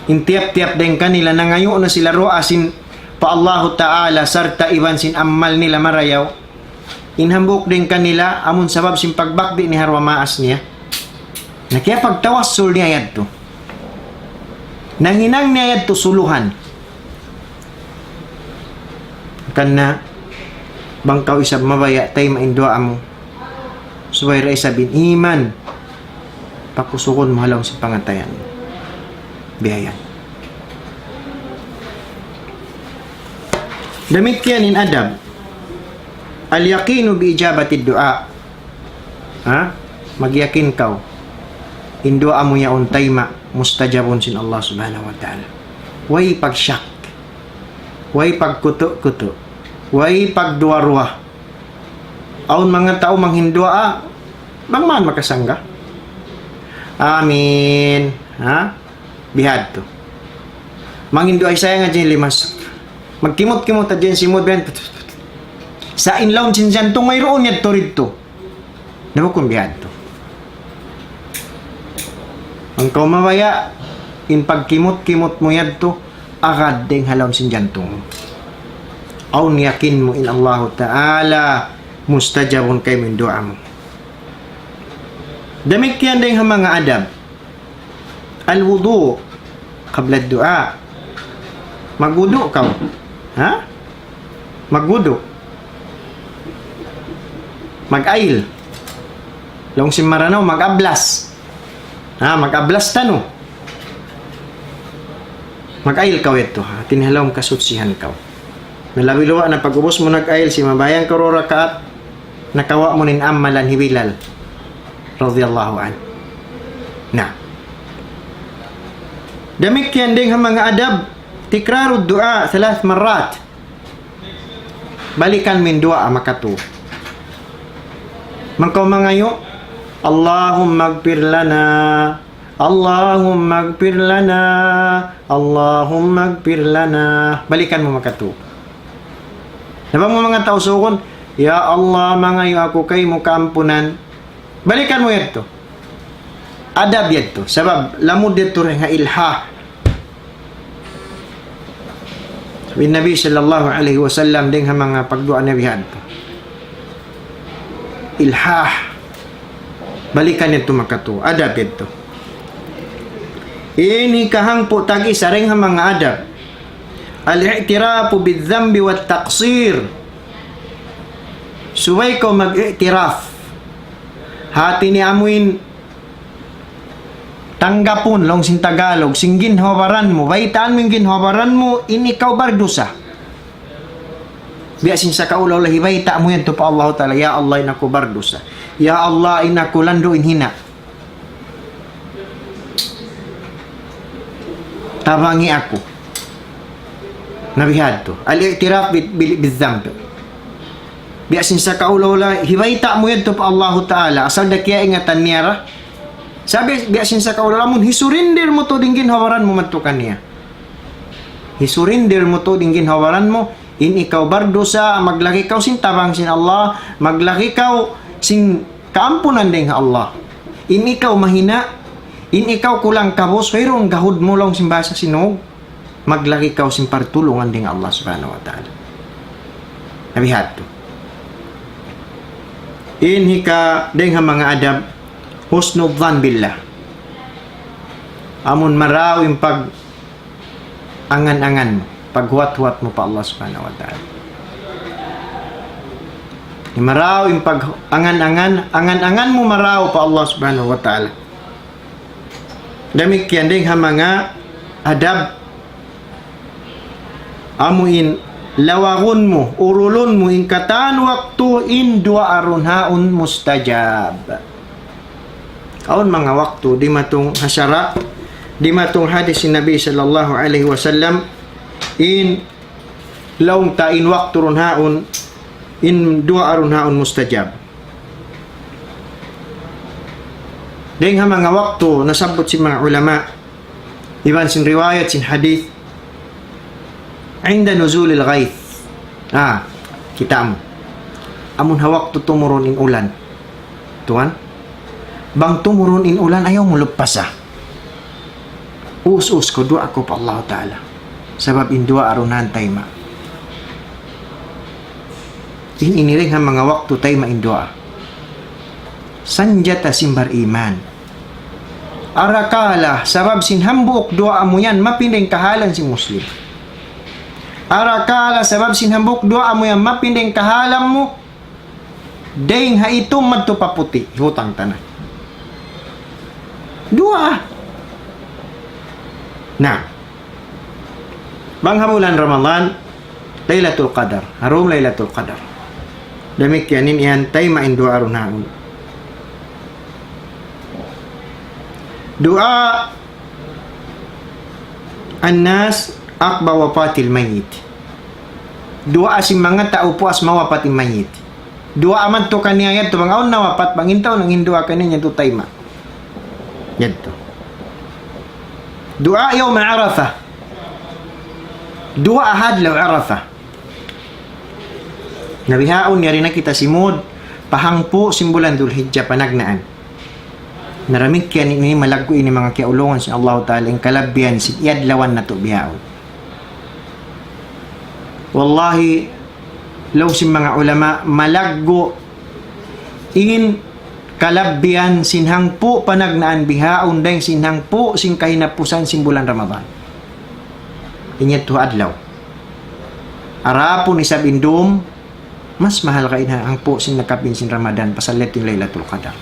in tiyap-tiyap dayn kanila nangayu' na sila duwaa sin pa Allahu Ta'ala sarta' iban sin amal nila marayaw." In hambuuk dayn kanila, amun sabab sin pagbakti' niya ha duwa maas niya. Na kiyapagtawassul niya yadtu. Nanghinang niya yadtu suluhan. Hangkan na, bang kaw isab mabaya', tayma' in duwaa mu. Subay da isab in iman. Pakusugun mu ha lawm sin pangatayan. Biya' yan. Damikkiyan in adab. اليقين بإجابة الدعاء. Ha? Magyakin kaw. In duwaa mu yaun tayma', mustajabun sin Allah Subhanahu wa Ta'ala. Way pagshak. Way pagkutu'-kutu'. Way pagduwa-ruwa. Awn manga tau manghinduwaa, bang man makasangga. Amin. Ha? Bihadtu. Manghinduwaa isab yan hadja in limas. Magkimut-kimut hadja in simud biyan. Sa' in lawm sin jantung wayruun yadtu didtu. Na bukun bihadtu. Bang kaw mabaya', in pagkimut-kimut mu yadtu, agad dayn ha lawm sin jantung. Awn yakin mu in Allahu Ta'ala, mustajabun kaymu in duwaa mu. Damikkiyan dayn ha manga adab. Al-wudu' qabla du'a. Magwudu' kaw. Ha? Magwudu'. Mag-ayl. Laung sin Maranao, mag-ablas. Ha, mag-ablas tanu. Mag-ayl kaw yadtu, ha. Tinihalawm kasutsihan kaw. Nalawi luwa na pag-ubus mu nag-ayl, simambahayang karuwa rakaat, nakawa' mu in amalan hi Bilal radiyallahu anhu. Na. Damikkiyan dayn ha manga adab, tikrarud du'a thalath marrat. Balikan mu in duwaa makatu. Bang kaw mangayu', اللهم اغفر لنا، اللهم اغفر لنا، اللهم اغفر لنا. Balikan mu makatu. Na bang mu manga tau sugun, "Ya Allah, mangayu' aku kaymu kaampunan." Balikan mu yadtu. Adab yadtu. Sabab lamud yadtu dayn ha ilhah. Sabab in Nabi sallallahu alayhi wasallam dayn ha manga pagduwaa niya bihadtu. Ilhah. Balikan yadtu makatu. Adab yadtu. Ini kahangpu' tag-isa dayn ha manga adab. الاعتراف بالذنب والتقصير. Subay kaw mag-i'tiraf. Hati niya amuin tanggapun, laung sin Tagalog, sin ginhawa-baran mu, baytaan mu in ginhawa-baran mu, in ikaw bardusa. Biya' sin sakaula-ula hibayta' mu yadtu pa Allahu Ta'ala, "Ya Allah, in aku bardusa. Ya Allah, in aku landu' in hina'. Tabangi aku." Na bihadtu. Al-i'tiraf bi-, bi-, bi-dhanb. Biya' sin sakaula-ula, hibayta' mu yadtu pa Allahu Ta'ala, asal da kiyaingatan niya ra. Sabab biya' sin sakaula-ula, amun hisurinder mu tuud in ginhawa-baran mu madtu kaniya. Hisurinder mu tuud in ginhawa-baran mu, in ikaw bardusa, maglagi kaw sin tabang sin Allah, maglagi kaw sin kaampunan dayn ha Allah. In ikaw mahina', in ikaw kulang kabus, wayruun gahud mu laung sin bahasa Sinug. Maglagi kaw sin partulungan dayn ha Allah Subhanahu wa Ta'ala. Na bihadtu. In hika dayn ha manga adab, husnul dhan billah. Amun marayaw in pag-angan-angan mu, paghuwat-huwat mu pa Allah Subhanahu wa Ta'ala. Marayaw in pag-angan-angan, angan-angan mu marayaw pa Allah Subhanahu wa Ta'ala. Damikkiyan dayn ha manga adab, amu in lawagun mu, urulun mu in katan waktu in duwaa run haun mustajab. Awn manga waktu dimatung ha sara', dimatung hadis sin Nabi sallallahu alayhi wasallam, in laung ta in waktu run haun, in duwaa run haun mustajab. Dayn ha manga waktu nasabbut sin manga ulama, iban sin riwayat sin hadith, عند نزول الغيث. Ah, kita' mu. Amun ha waktu tumurun in ulan. Tuwan, bang tumurun in ulan, ayaw mu luppasa. Us-us kaw, duwaa kaw pa Allah Ta'ala. Sabab in duwaa run haun tayma'. In ini dayn ha manga waktu tayma' in duwaa. Sanjata sin bariman. Arakala' sabab sin hambuuk duwaa mu yan, mapinda in kahalan sin Muslim. Arakala' sabab sin hambuuk duwaa mu yan, mapinda in kahalan mu, dayn ha itum madtu pa puti', hutang ta na. Duwaa. Na. Bang ha bulan Ramadan, Laylatul Qadar. Ha dum Laylatul Qadar. Damikkiyan in yan, tayma' in duwaa run haun. دعاء الناس عقب وفاة الميت. Duwaa sin manga tau puas mawapat in mayit. Duwaa madtu kaniya yadtu bang awn nawapat, bang in tau nangin duwaa kaniya yadtu tayma'. Yadtu. دعاء يوم عرفة. Duwaa ha adlaw Arafah. Na bihaun, yari na kita simud pa hangpu' sin bulan Dhul Hijjah panagnaan. Na damikkiyan ini, malaggu' ini manga kiyaulungan sin Allahu Ta'ala, in kalabihan sin iyadlawan natu' bihaun. Wallahi, laung sin manga ulama, malaggu' in kalabbian sin hangpu' panagnaan bihaun dayng sin hangpu' sin kahinapusan sin bulan Ramadan. Inyat tuha adlaw. Arapun isab indum, mas mahal ka in hangpu' sin nakapin sin Ramadan, pasal lit in Laylatul Qadar.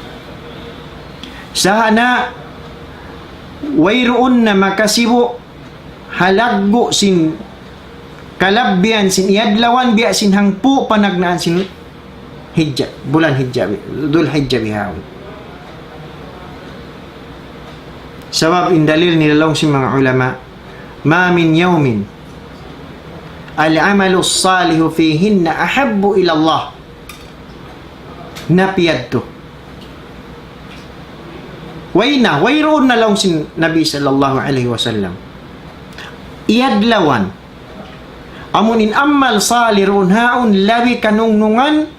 Sahana, wayruun na makasibu' halaggu' sin kalabbian sin iyadlawan biya' sin hangpu' panagnaan sin Hijja, bulan Hijja, Dhul Hijja bihaun. Sabab in dalil nila laung sin manga ulama, ما من يوم العمل الصالح فيهن أحب إلى الله. Napiyadtu. Way na, wayruun na laung sin Nabi sallallahu alayhi wasallam. Iyadlawan. Amun in amal salih duun haun labi kanungnungan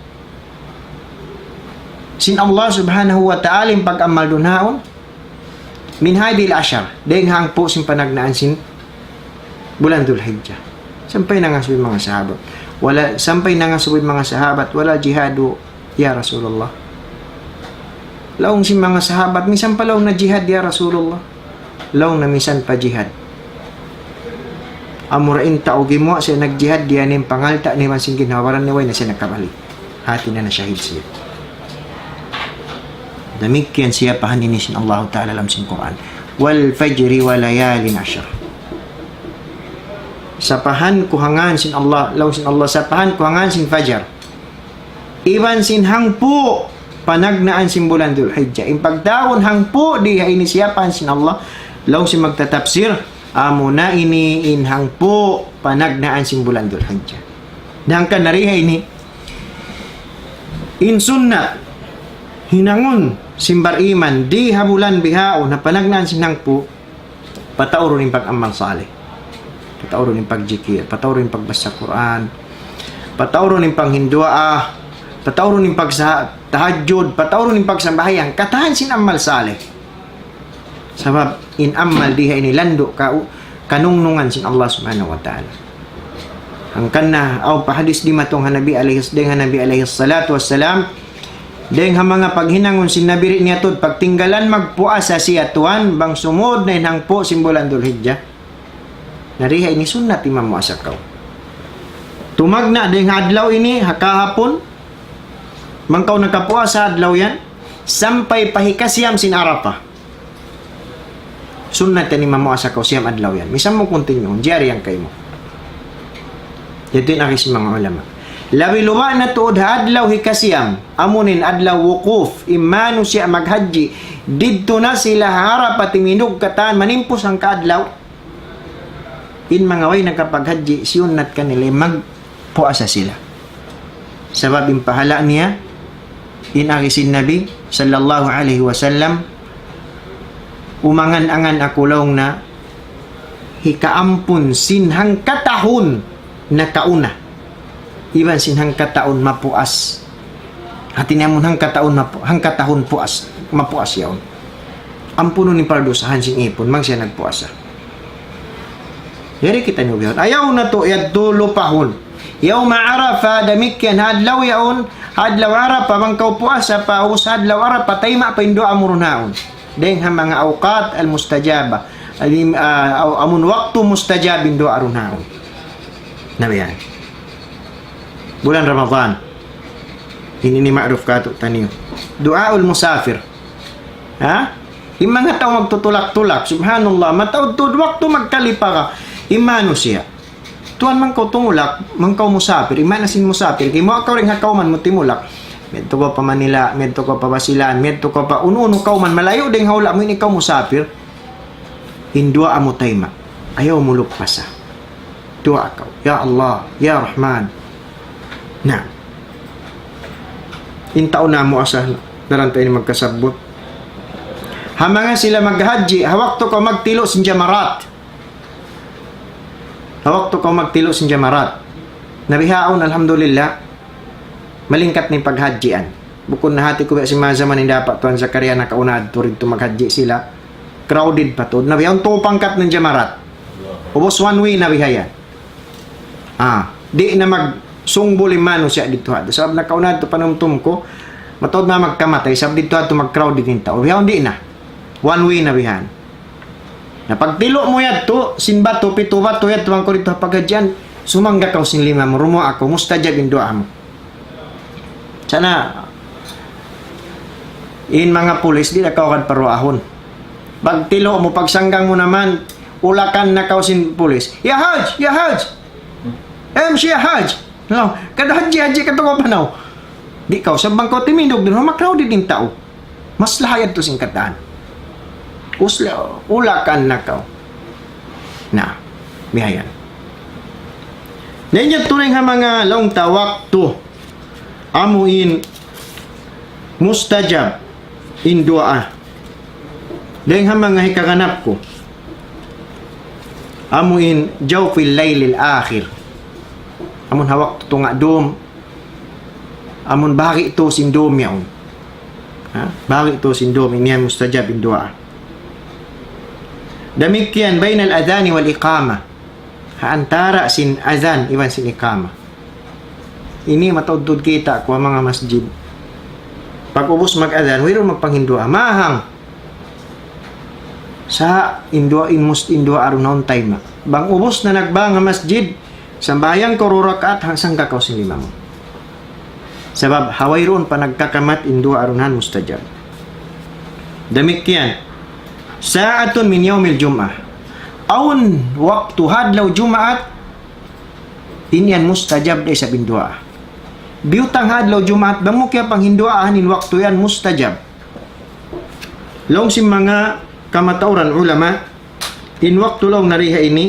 sin Allah subhanahu wa ta'ala in pag-amal duun haun. من هذه العشر, dayng hangpu' sin panagnaan sin bulan Dhul Hijjah. Sampay nangasubu in manga sahabat. Wala, sampay nangasubu in manga sahabat, ولا جهاد يا رسول الله. Laung sin manga sahabat, misan pa laung na jihad ya Rasulullah. Laung na misan pa jihad. Amura in tau gimuwa' siya nagjihad, diyā niya in pangalta' niya iban sin ginhawa-baran niya, way na siya nakabalik. Hāti niya na shahid siya. Damikkiyan siyapahan ini sin Allahu Ta'ala ha lawm sin Qur'an. والفجر وليال عشر. Sapahan ku ha ngān sin Allah, laung sin Allah, sapahan ku ha ngān sin fajar. Iban sin hangpu' panagnaan sin bulan Dhul Hijjah. In pagtawagun hangpu' di ha ini siyapahan sin Allah, laung sin magtatapsir, amuna ini in hangpu' panagnaan sin bulan Dhul Hijjah. Hangkan na di ha ini, in sunnat hinangun sin bariman di ha bulan bihaun, ha panagnaan sin hangpu', pataurun in pag-amal salih. Pataurun in pagjikil, pataurun in pagbasa Qur'an, pataurun in panghinduwaa, pataurun in pagsa-, tahajjud, pataurun in pagsambahayang, katan sin amal salih. Sabab in amal di ha ini landu' ka-, kanungnungan sin Allah Subhanahu wa Ta'ala. Hangkan na, awn pa hadis dimatung ha Nabi alayhi, dayng ha Nabi alayhi salatu wassalam, dayng ha manga paghinangun sin Nabi di' niya tuud pagtinggalan magpuasa siya tuwan, bang sumūd na in hangpu' sin bulan Dhul Hijjah. Na di ha ini sunnat in mamuasa kaw. Tumagna' dayng ha adlaw ini, ha kahapun, bang kaw nakapuasa adlaw yan, sampay pa hikasiyam sin Arafah. Sunnat yan in mamuasa kaw siyam adlaw yan. Misan mu continue, jari yan kaymu. Yadtu in agi sin manga ulama. Labi luba' na tuud ha adlaw hikasiyam, amuin adlaw wukuf, in manusiya' maghajji, didtu na sila ha Arafah timindug katan manimpus hangka adlaw. In manga way nakapaghajji, siyunnat kanila magpuasa sila. Sabab in pahala' niya, in agi sin Nabi sallallahu alayhi wasallam, umangan-angan aku laung na hikaampun sin hangkatahun nakauna. Iban sin hangkatahun mapuas. Hāti niya amun hangkatahun mapu-, hangkatahun puas, mapuas yaun. Ampunun in pardusahan sin ipun, bang siya nagpuasa. Yari kitaniyu bihaun. Ayaw natu' yadtu lupahun. Yawma Arafah, damikkiyan ha adlaw yaun, ha adlaw Arafah, bang kaw puasa pa, ubus ha adlaw Arafah, tayma' pa in duwaa mu duun haun. Dayng ha manga awqat al-mustajaba. Alim, ah, aw-, amun waktu mustajab in duwaa duun haun. Na biya' yan. Bulan Ramadan. Ini, ini ma'ruf kātu'niyu. Du'aul musafir. Ha? In manga tau magtutulak-tulak, subhanallah, mataud tuud waktu magkalipa ka. In manusiya'. Tuwan, bang kaw tumulak, bang kaw musafir, in maana sin musafir, gimuwa' kaw dayng ha kawman mu timulak. Miyadtu kaw pa Manila, miyadtu kaw pa Basilan, miyadtu kaw pa unu-unu kawman, malayu' dayng ha hula' mu, in ikaw musafir. In duwaa mu tayma'. Ayaw mu lupasa. Duwaa kaw. Ya Allah, Ya Rahman. Na. In tau namuasa, daran ta ini magkasabbut. Ha manga sila maghajji, ha waktu kaw magtilu' sin jamarat. Ha waktu kaw magtilu' sin jamarat. Na bihaun, alhamdulillah, malingkat na in paghajjian. Bukun na hāti ku biya' sin manga jaman hinda pa Tuan Zakaria nakauna adtu didtu maghajji sila. Crowded pa tuud. Na bihaun tū pangkat na in jamarat. Ubus one way na bihayan. Ah, di' na magsungbu' in manusiya' didtu ha. Sabab nakauna adtu panumtum ku, Mataud na magkamatay, sabab didtu ha yadtu mag-crowded in tau. Bihaun di' na. One way na bihan. Na pagtilu' mu yadtu, sin batu, pitu batu yadtu, bang kaw didtu ha pagadjian, sumangga kaw sin lima mu, rumuwaa kaw, mustajab in duwaa mu. Sa' na, in manga pulis, di' na kaw kan paruwaahun. Pagtilu' mu, pagsanggang mu naman, ulakan na kaw sin pulis. "Ya Haj! Ya Haj! M C Haj!" No, kada Hajji, Hajji katu' kaw panaw. Di' kaw, sabab bang kaw timindug duun, ma-crowded in tau. Maslaha' yadtu sin katan. Usla, ulakan na kaw. Na, bihayan. Na, in yadtu dayn ha manga laung ta waktu amu in mustajab in duwaa. Dayn ha manga hikaganap ku, amu in jawfil laylil akhir. Amun ha waktu tunga' dum, amun bahagi' tu sin dum yaun. Ha? Bahagi' tu sin dum, ini yan mustajab in duwaa. Damikkiyan baynal adhani wal iqama. Ha antara' sin adhan iban sin iqama. Ini mataud-taud kita' ku ha manga masjid. Pag-ubus mag-adhan, wayruun magpanghinduwaa. Mahang. Sa' in duwaa, in mus-, in duwaa duun na on time na. Bang ubus na nagbang ha masjid, sambahayang kaw duwa rakaat, hangkan sangga kaw sin lima mu. Sabab ha wayruun pa nagkakamat in duwaa duun na mustajab. Damikkiyan, sa'atun min yawmil jum'ah. Awn waktu ha adlaw Jumaat, in yan mustajab da isab in duwaa. Biyutang ha adlaw Jumaat, bang mu kiyapanghinduwaahan in waktu yan mustajab. Laung sin manga kamatauran ulama, in waktu laung niya ha ini,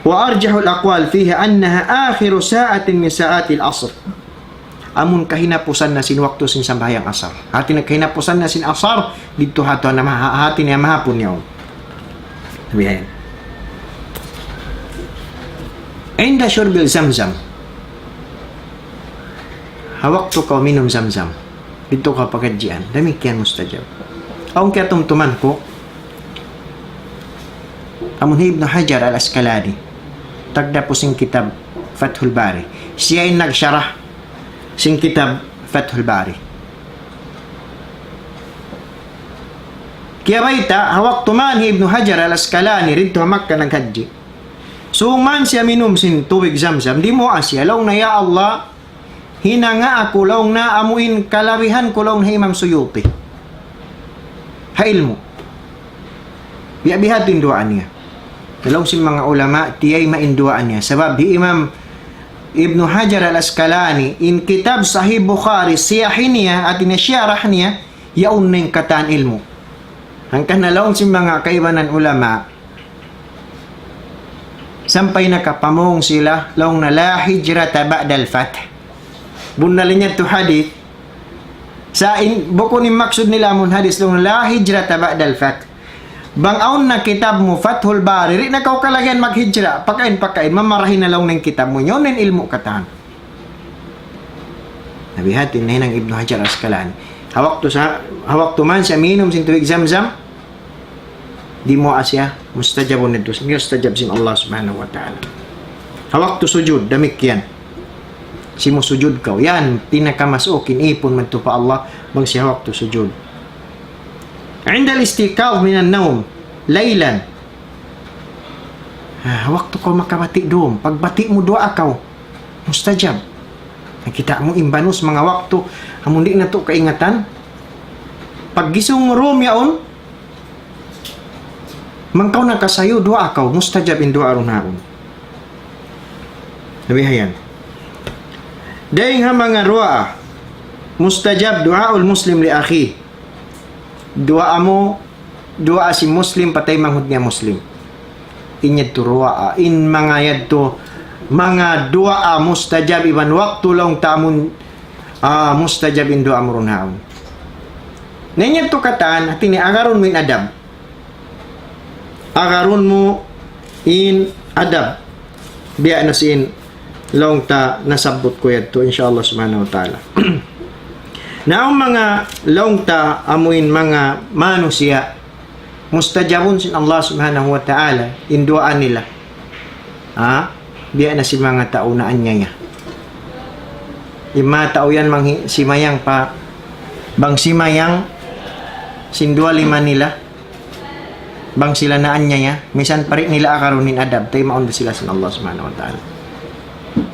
وأرجح الأقوال فيها أنها آخر ساعة من ساعات العصر. Amun kahinapusan na sin waktu sin sambahayang asar. Hati niya kahinapusan na sin asar, didtu ha yadtu na maha-, hati niya mahapun yaun. Sabihin. عند شرب زمزم. Ha waktu kaw minum zamzam. Didtu kaw ha pagadjian. Damikkiyan mustajab. Awn kiyatumtuman ku, amun hi Ibnu Hajar Al-Asqalani, tagdapu sin kitab Fathul Bari. Siya in nagsharah sin kitab Fathul Bari. Kiyabayta', ha waktu man hi Ibnu Hajar Al-Asqalani, didtu ha Makkah naghajji. Sung man siya minum sin tubig Zamzam, dimuwaa siya, laung niya, "Ya Allah, hinanga aku," laung niya, "amu in kalabihan ku," laung niya, "hi Imam Suyuti ha ilmu'." Biya', biya' ha yadtu in duwaa niya. Laung sin manga ulama, tiyayma' in duwaa niya. Sabab hi Imam Ibnu Hajar Al-Asqalani, in kitab Sahih Bukhari, siyahi niya, hati niya sharah niya, yaun na in katan ilmu'. Hangkan na laung sin manga kaibanan ulama, sampay nakapamung sila, laung niya لا هجرة بعد الفتح. Bunnal niya yadtu hadith. Sa' in, bukun in maksud nila amun hadith laung niya لا هجرة بعد الفتح. Bang awn na kitab mu Fathul Bari, di' na kaw kalagihan maghijra, pakain, pakain, mamarahi na laung niya in kitab mu, yaun na in ilmu' katan. Na biya' ha yadtu in nahinang Ibnu Hajar Asqalani. Ha waktu sa, ha waktu man siya minum sin tubig Zamzam, dimuwaa siya, mustajabun yadtu, mustajab sin Allah Subhanahu wa Ta'ala. Ha waktu sujud, damikkiyan. Simusujud kaw. Yan, pinakamasuuk in ipun madtu pa Allah, bang siya ha waktu sujud. عند الاستيقاظ من النوم ليلا. Ah, waktu kaw makabati' dum, pagbati' mu duwaa kaw, mustajab. Nakita' mu in banus manga waktu, amun di' natu' kaingatan. Paggisung mu dum yaun, bang kaw nakasayu duwaa kaw, mustajab in duwaa duun yaun. Sabihin yan. Dayng ha manga duwaa, mustajab دعاء المسلم لأخيه. Duwaa mu, duwaa sin Muslim pa taymanghud niya Muslim. In yadtu duwaa, in manga yadtu, manga duwaa mustajab iban waktu laung ta amun, ah, mustajab in duwaa mu duun yaun. Na in yadtu katan, hati niya agarun mu in adab. Agarun mu in adab. Biya' na sin laung ta nasabbut ku yadtu, insya Allah Subhanahu wa Ta'ala. Na awn manga laung ta amuin manga manusiya', mustajabun sin Allah Subhanahu wa Ta'ala in duwaa nila. Ha? Biya' na sin manga tau naanyaya. Lima tau yan manghi-, simayang pa, bang simayang sin duwa lima nila, bang sila naanyaya, misan pa di' nila akarun in adab, taymaun da sila sin Allah Subhanahu wa Ta'ala.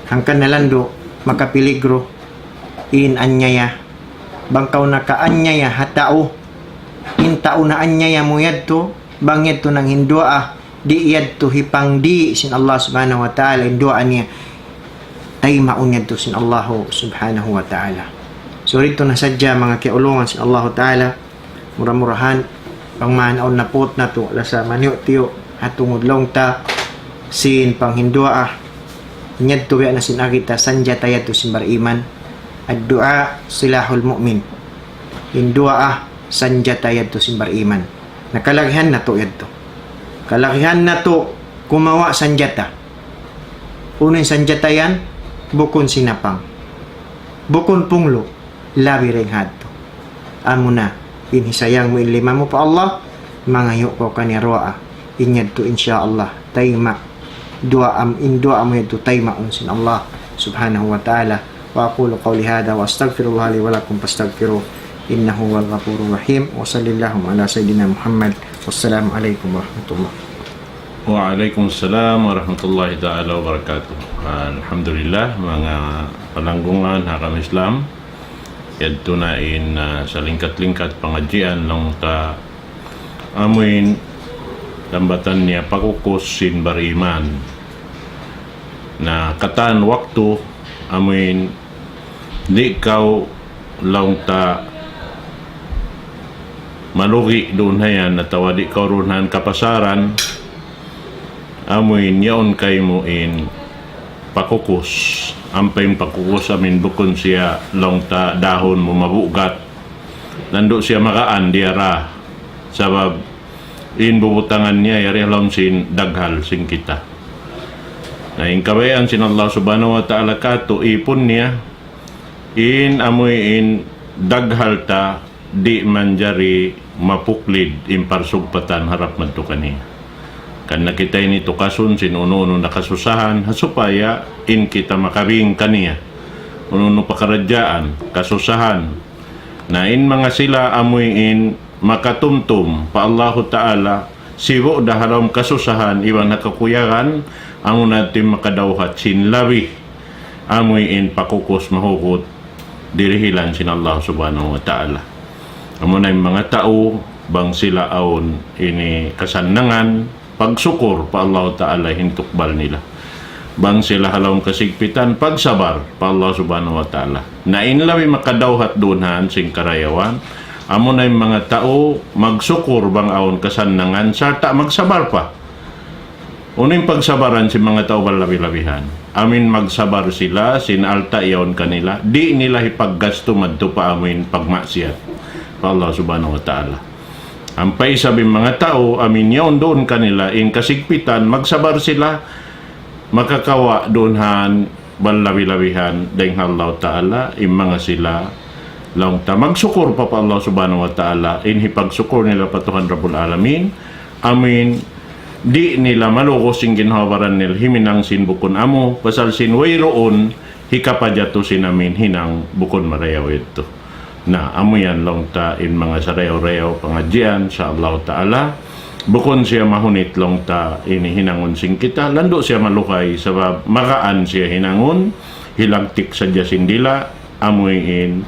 Hangkan na landu', makapiligro in anyaya. Bang kaw nakaanyaya ha tau, in tau naanyaya mu yadtu, bang yadtu nanghinduwaa, di' yadtu hipangdi' sin Allah Subhanahu wa Ta'ala in duwaa niya, taymaun yadtu sin Allah Subhanahu wa Ta'ala. So, didtu na sadja manga kiyaulungan sin Allah Ta'ala, mura-murahan, bang man awn naput natu', lasa maniyu'-tiyu', ha tungud laung ta, sin panghinduwaa, yadtu biya' na sin agi ta, sanjata yadtu sin bariman. Ad-du'a silahul mu'min. In duwaa, sanjata yadtu sin bariman. Na kalagihan natu' yadtu. Kalagihan natu' kumawa' sanjata. Unu in sanjata yan, bukun sinapang, bukun punglu', labi dayn ha yadtu. Amuna, in hisayang mu in lima mu pa Allah, mangayu' kaw kaniya duwaa. In yadtu, insya Allah, tayma'. Duwaa mu, in duwaa mu yadtu taymaun sin Allah Subhanahu wa Ta'ala. وأقول قولي هذا وأستغفر الله لي ولكم فاستغفروه إنه هو الغفور الرحيم. وصلى اللهم على سيدنا محمد. والسلام عليكم ورحمة الله. Wa alaykum salam warahmatullahi ta'ala wabarakatuh. Alhamdulillah, manga palanggungan ha agama Islam. Yadtu na in, ah, salingkat-lingkat pangadjian laung ta amuin tambatan niya pakukus sin bariman. Na katan waktu amuin di' kaw laung ta malugi' duun hayan, atawa di' kaw duun hayan kapasaran, amuin yaun kaymu in pakukus. Ampa in pakukus amuin bukun siya laung ta dahun mu mabugat. Landu' siya magaan diyara. Sabab in bubutangan niya yari ha lawm sin daghal sin kita. Na in kabayaan sin Allah Subhanahu wa Ta'ala katu' ipun niya, in amuin daghal ta di' manjari mapuklid in parsugpatan harap madtu kaniya. Karna' kita ini tukasun sin unu-unu na kasusahan, ha supaya in kita makabing kaniya. Unu-unu pakaradjaan, kasusahan. Na in manga sila amuin makatumtum pa Allahu Ta'ala, sibu' da ha lawm kasusahan iban ha kakuyagan, amuna in makadawhat sin labi amuin pakukus mahugut dirihilan sin Allah Subhanahu wa Ta'ala. Amuna in manga tau, bang sila awn ini kasannangan, pagsukur pa Allah Ta'ala in tukbal nila. Bang sila ha lawm kasigpitan, pagsabar pa Allah Subhanahu wa Ta'ala. Na in labi makadawhat duun hayan sin karayawan, amuna in manga tau magsukur bang awn kasannangan, sarta' magsabar pa. Unu in pagsabaran sin manga tau balabi-labihan? Amuin magsabar sila sin alta' yaun kanila, di' nila hipaggastu madtu pa amuin pagmaksiyat pa Allah Subhanahu wa Ta'ala. Ampa isab in manga tau, amuin yaun duun kanila in kasigpitan, magsabar sila, makakawa' duun hayan balabi-labihan dayn ha Allah Ta'ala, in manga sila laung ta magsukur pa, pa Allah Subhanahu wa Ta'ala, in hipagsukur nila pa Tuhan Rabbul Alamin, amuin di' nila malugus in ginhawa-baran nila himinang sin bukun amu, pasal sin wayruun hikapajatu sin amuin hinang bukun marayaw yadtu. Na, amu yan laung ta in manga sarayaw-rayaw pangadjian, insya Allah Ta'ala. Bukun siya mahunit laung ta ini hinangun sin kita, landu' siya maluhay, sabab magaan siya hinangun, hilagtik sadja sin dila', amuin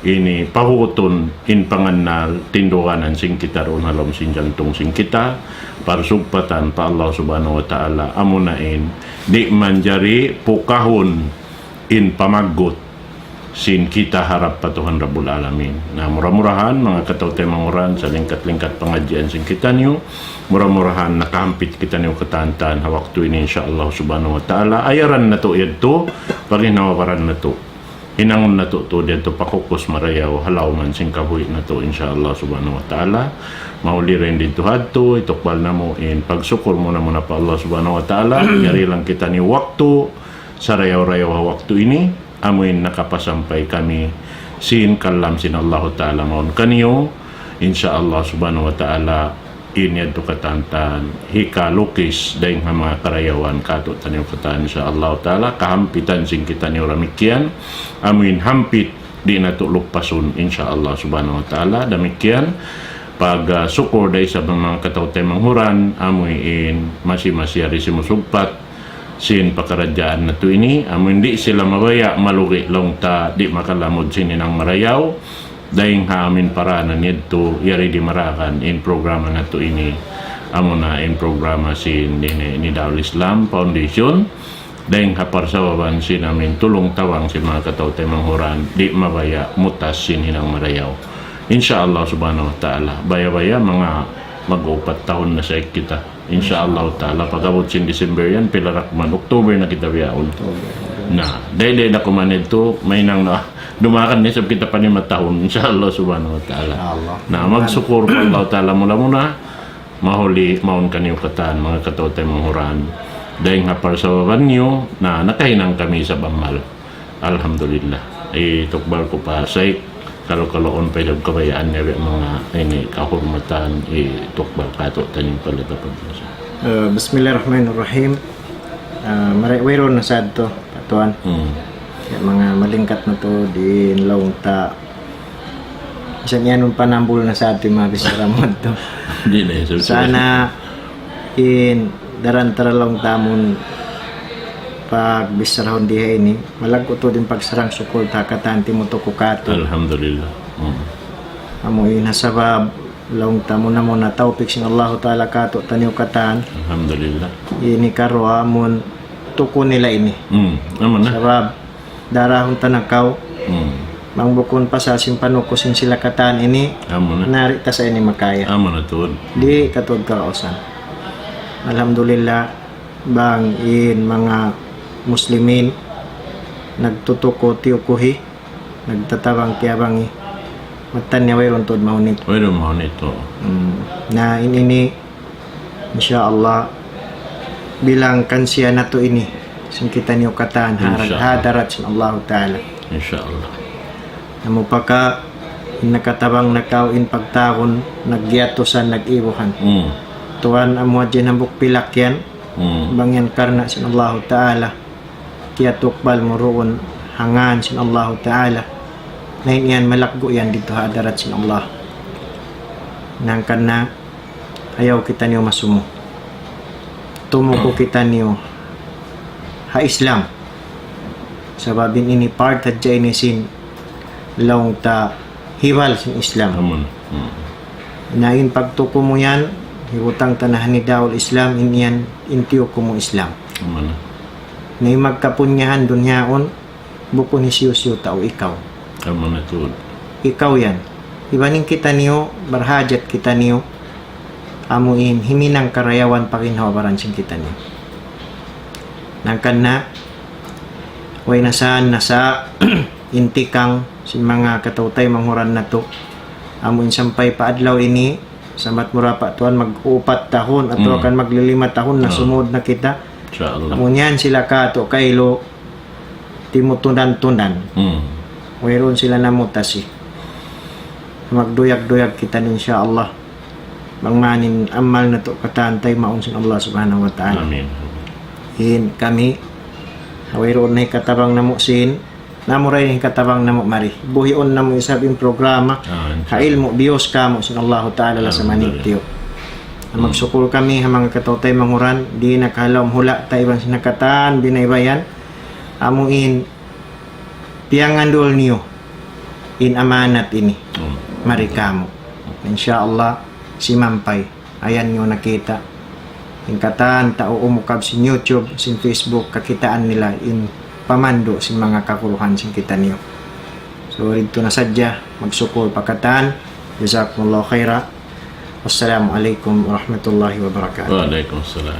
ini pahutun in pangannal tinduganan sin kita duun ha lawm sin jantung sin kita, parsugpatan pa Allah Subhanahu wa Ta'ala, amuna in di' manjari pukahun in pamaggut sin kita harap pa Tuhan Rabbul Alamin. Na, mura-murahan, manga kataw-taymanghuran, salingkat-lingkat pangadjian sin kitaniyu, mura-murahan nakahampit kitaniyu katan-katan ha waktu ini, insya Allah Subhanahu wa Ta'ala. Ayaran natu' yadtu, paghinhawa-baran natu'. Hinangun natu' tuud yadtu pakukus marayaw, ha lawman sin kabuhi' natu', insya Allah Subhanahu wa Ta'ala. Mahuli dayn didtu hadtu, hitukbal namu' in pagsukur muna-muna pa Allah Subhanahu wa Ta'ala, yari lang kitaniyu waktu, sarayaw-rayaw ha waktu ini, amuin nakapasampay kami sin kalam sin Allahu Ta'ala mawn kaniyu. Insya Allah Subhanahu wa Ta'ala, Ini yadtu katan-katan hikalukis dayn ha manga karayawan katu' taniyu katan, insya Allah Ta'ala, kahampitan sin kitaniyu damikkiyan, amuin hampit di' natu' lupasun, insya Allah Subhanahu wa Ta'ala. Damikkiyan, pag, ah, sukur da isab manga kataw-taymanghuran, amuin masi-masi yari simusugpat sin pakaradjaan natu' ini, amuin di' sila mabaya' malugi' laung ta di' makalamud sin hinang marayaw, dayn ha amuin paraanan yadtu, yari dimaragan in programa natu' ini, amuna in programa sin ini, Nidaul Islam Foundation, dayn ha parsababan sin amuin tulung-tabang sin manga kataw-taymanghuran, di' mabaya' mutas sin hinang marayaw. Insya Allah Subhanahu wa Ta'ala, baya'-baya' manga mag-upat tahun na sa kita. Insya Allah Ta'ala, pag-abut sin December yan, pila ra kuman, October na kita bihaun. Na, day-day na kuman yadtu, mahinang na, dumagan na isab kita pa lima tahun, insya Allah Subhanahu wa Ta'ala. Na, magsukur pa Allah Ta'ala mula-mula, mahuli mawn kaniyu katan, manga kataw-taymanghuran. Dayn ha parsababan niyu, na, nakahinang kami isab amal. Alhamdulillah. Itukbal ku pa Shaykh, kalu-kalu awn pa isab kabayaan niya, manga ini kahurmatan, itukbal katu' taniyu pala dapat nasa. Eh, Bismillahirrahmanirrahim. Eh, mari, wayruun na sa yadtu, Tuan. Hmm. Ya, manga malingkat natu' di' laung ta. Misan yan, panambul na sa yadtu in manga bichara mu yadtu. Di' na, so, so. Sana in daran ta ra laung ta amun pagbicharahun di ha ini, malaggu' tuud in pagsarang-sukul ta katan timutuku katu'. Alhamdulillah. Hmm. Amu in ha sabab laung ta muna-muna tawpik sin Allahu Ta'ala katu' taniyu katan. Alhamdulillah. Ini karuwa amun tuku nila ini. Hmm, amu na. Sabab darahun ta na kaw. Hmm. Bang bukun pasal sin panuku sin sila katan ini, amu na, nari ta sa ini makaya. Amu na tuud. Di' katuud kagausan. Alhamdulillah, bang in manga muslimin nagtutuku tiyukuhi, nagtatabang tiyabangi, mattan niya wayruun tuud mahunit. Wayruun mahunit, oo. Hmm. Na in ini, insya Allah, bilang kansiya natu' ini sin kitaniyu katan ha, insya Allah, hadarat sin Allahu Ta'ala. Insya Allah. Amu pa ka, in nakatabang na kaw in pagtawagun, nagyatusan, nag-ibuhan. Hmm. Tuan, amu hadja in hambuuk pilak yan. Hmm. Bang yan karna' sin Allahu Ta'ala, kiyatukbal mu duun ha ngan sin Allahu Ta'ala. Na in yan malaggu' yan didtu ha hadarat sin Allah. Hangkan na, ayaw kitaniyu masumu. Tumuku kitaniyu ha Islam. Sabab in ini part hadja ini sin laung ta hiwal sin Islam. Amu na. Hmm. Na in pagtuku mu yan, hibutang ta na ha Nidaul Islam, in yan in tiyuku mu Islam. Amu na. Na in magkapunyahan duun yaun, bukun hisiyu-siyu tau, ikaw. Amu na tuud. Ikaw yan. Iban in kitaniyu, barhajat kitaniyu, amu in himinang karayawan pa ginhawa-baran sin kitaniyu. Hangkan na, way na sa, na sa in tikang sin manga kataw-taymanghuran natu'. Amu in sampay pa adlaw ini, sambat mu ra pa Tuan mag-upat tahun, atawa kan maglilima tahun na sumud na kita. Insya Allah. Amu yan sila katu' kailu, timutundan-tundan. Hmm. Wayruun sila namutasi. Magduyag-duyag kita, insya Allah. Bang man in amal natu' katan taymaun sin Allah Subhanahu wa Ta'ala. Amin. In kami, wayruun na hikatabang namu' sin, na amu ra in hikatabang namu' mari. Buhiun namu' isab in programa. Ah, insya Allah. Ha ilmu' biyus kamu' sin Allahu Ta'ala lasa manitiyu. Alhamdulillah. Hmm. Magsukul kami ha manga kataw-taymanghuran, di' na kahalawm hula' ta iban sin katan binaybayan. Amu in piyangandul niyu in amanat ini. Hmm. Mari kamu'. Insya Allah, simampay. Ayan niyu nakita'. In katan tau umukab sin YouTube, sin Facebook, kakitaan nila in pamandu' sin manga kaguruhan sin kitaniyu. So, didtu na sadja, magsukul pa katan. Jazakumullahu khaira. Wassalamu alaikum warahmatullahi wabarakatuh. Wa alaikum salam.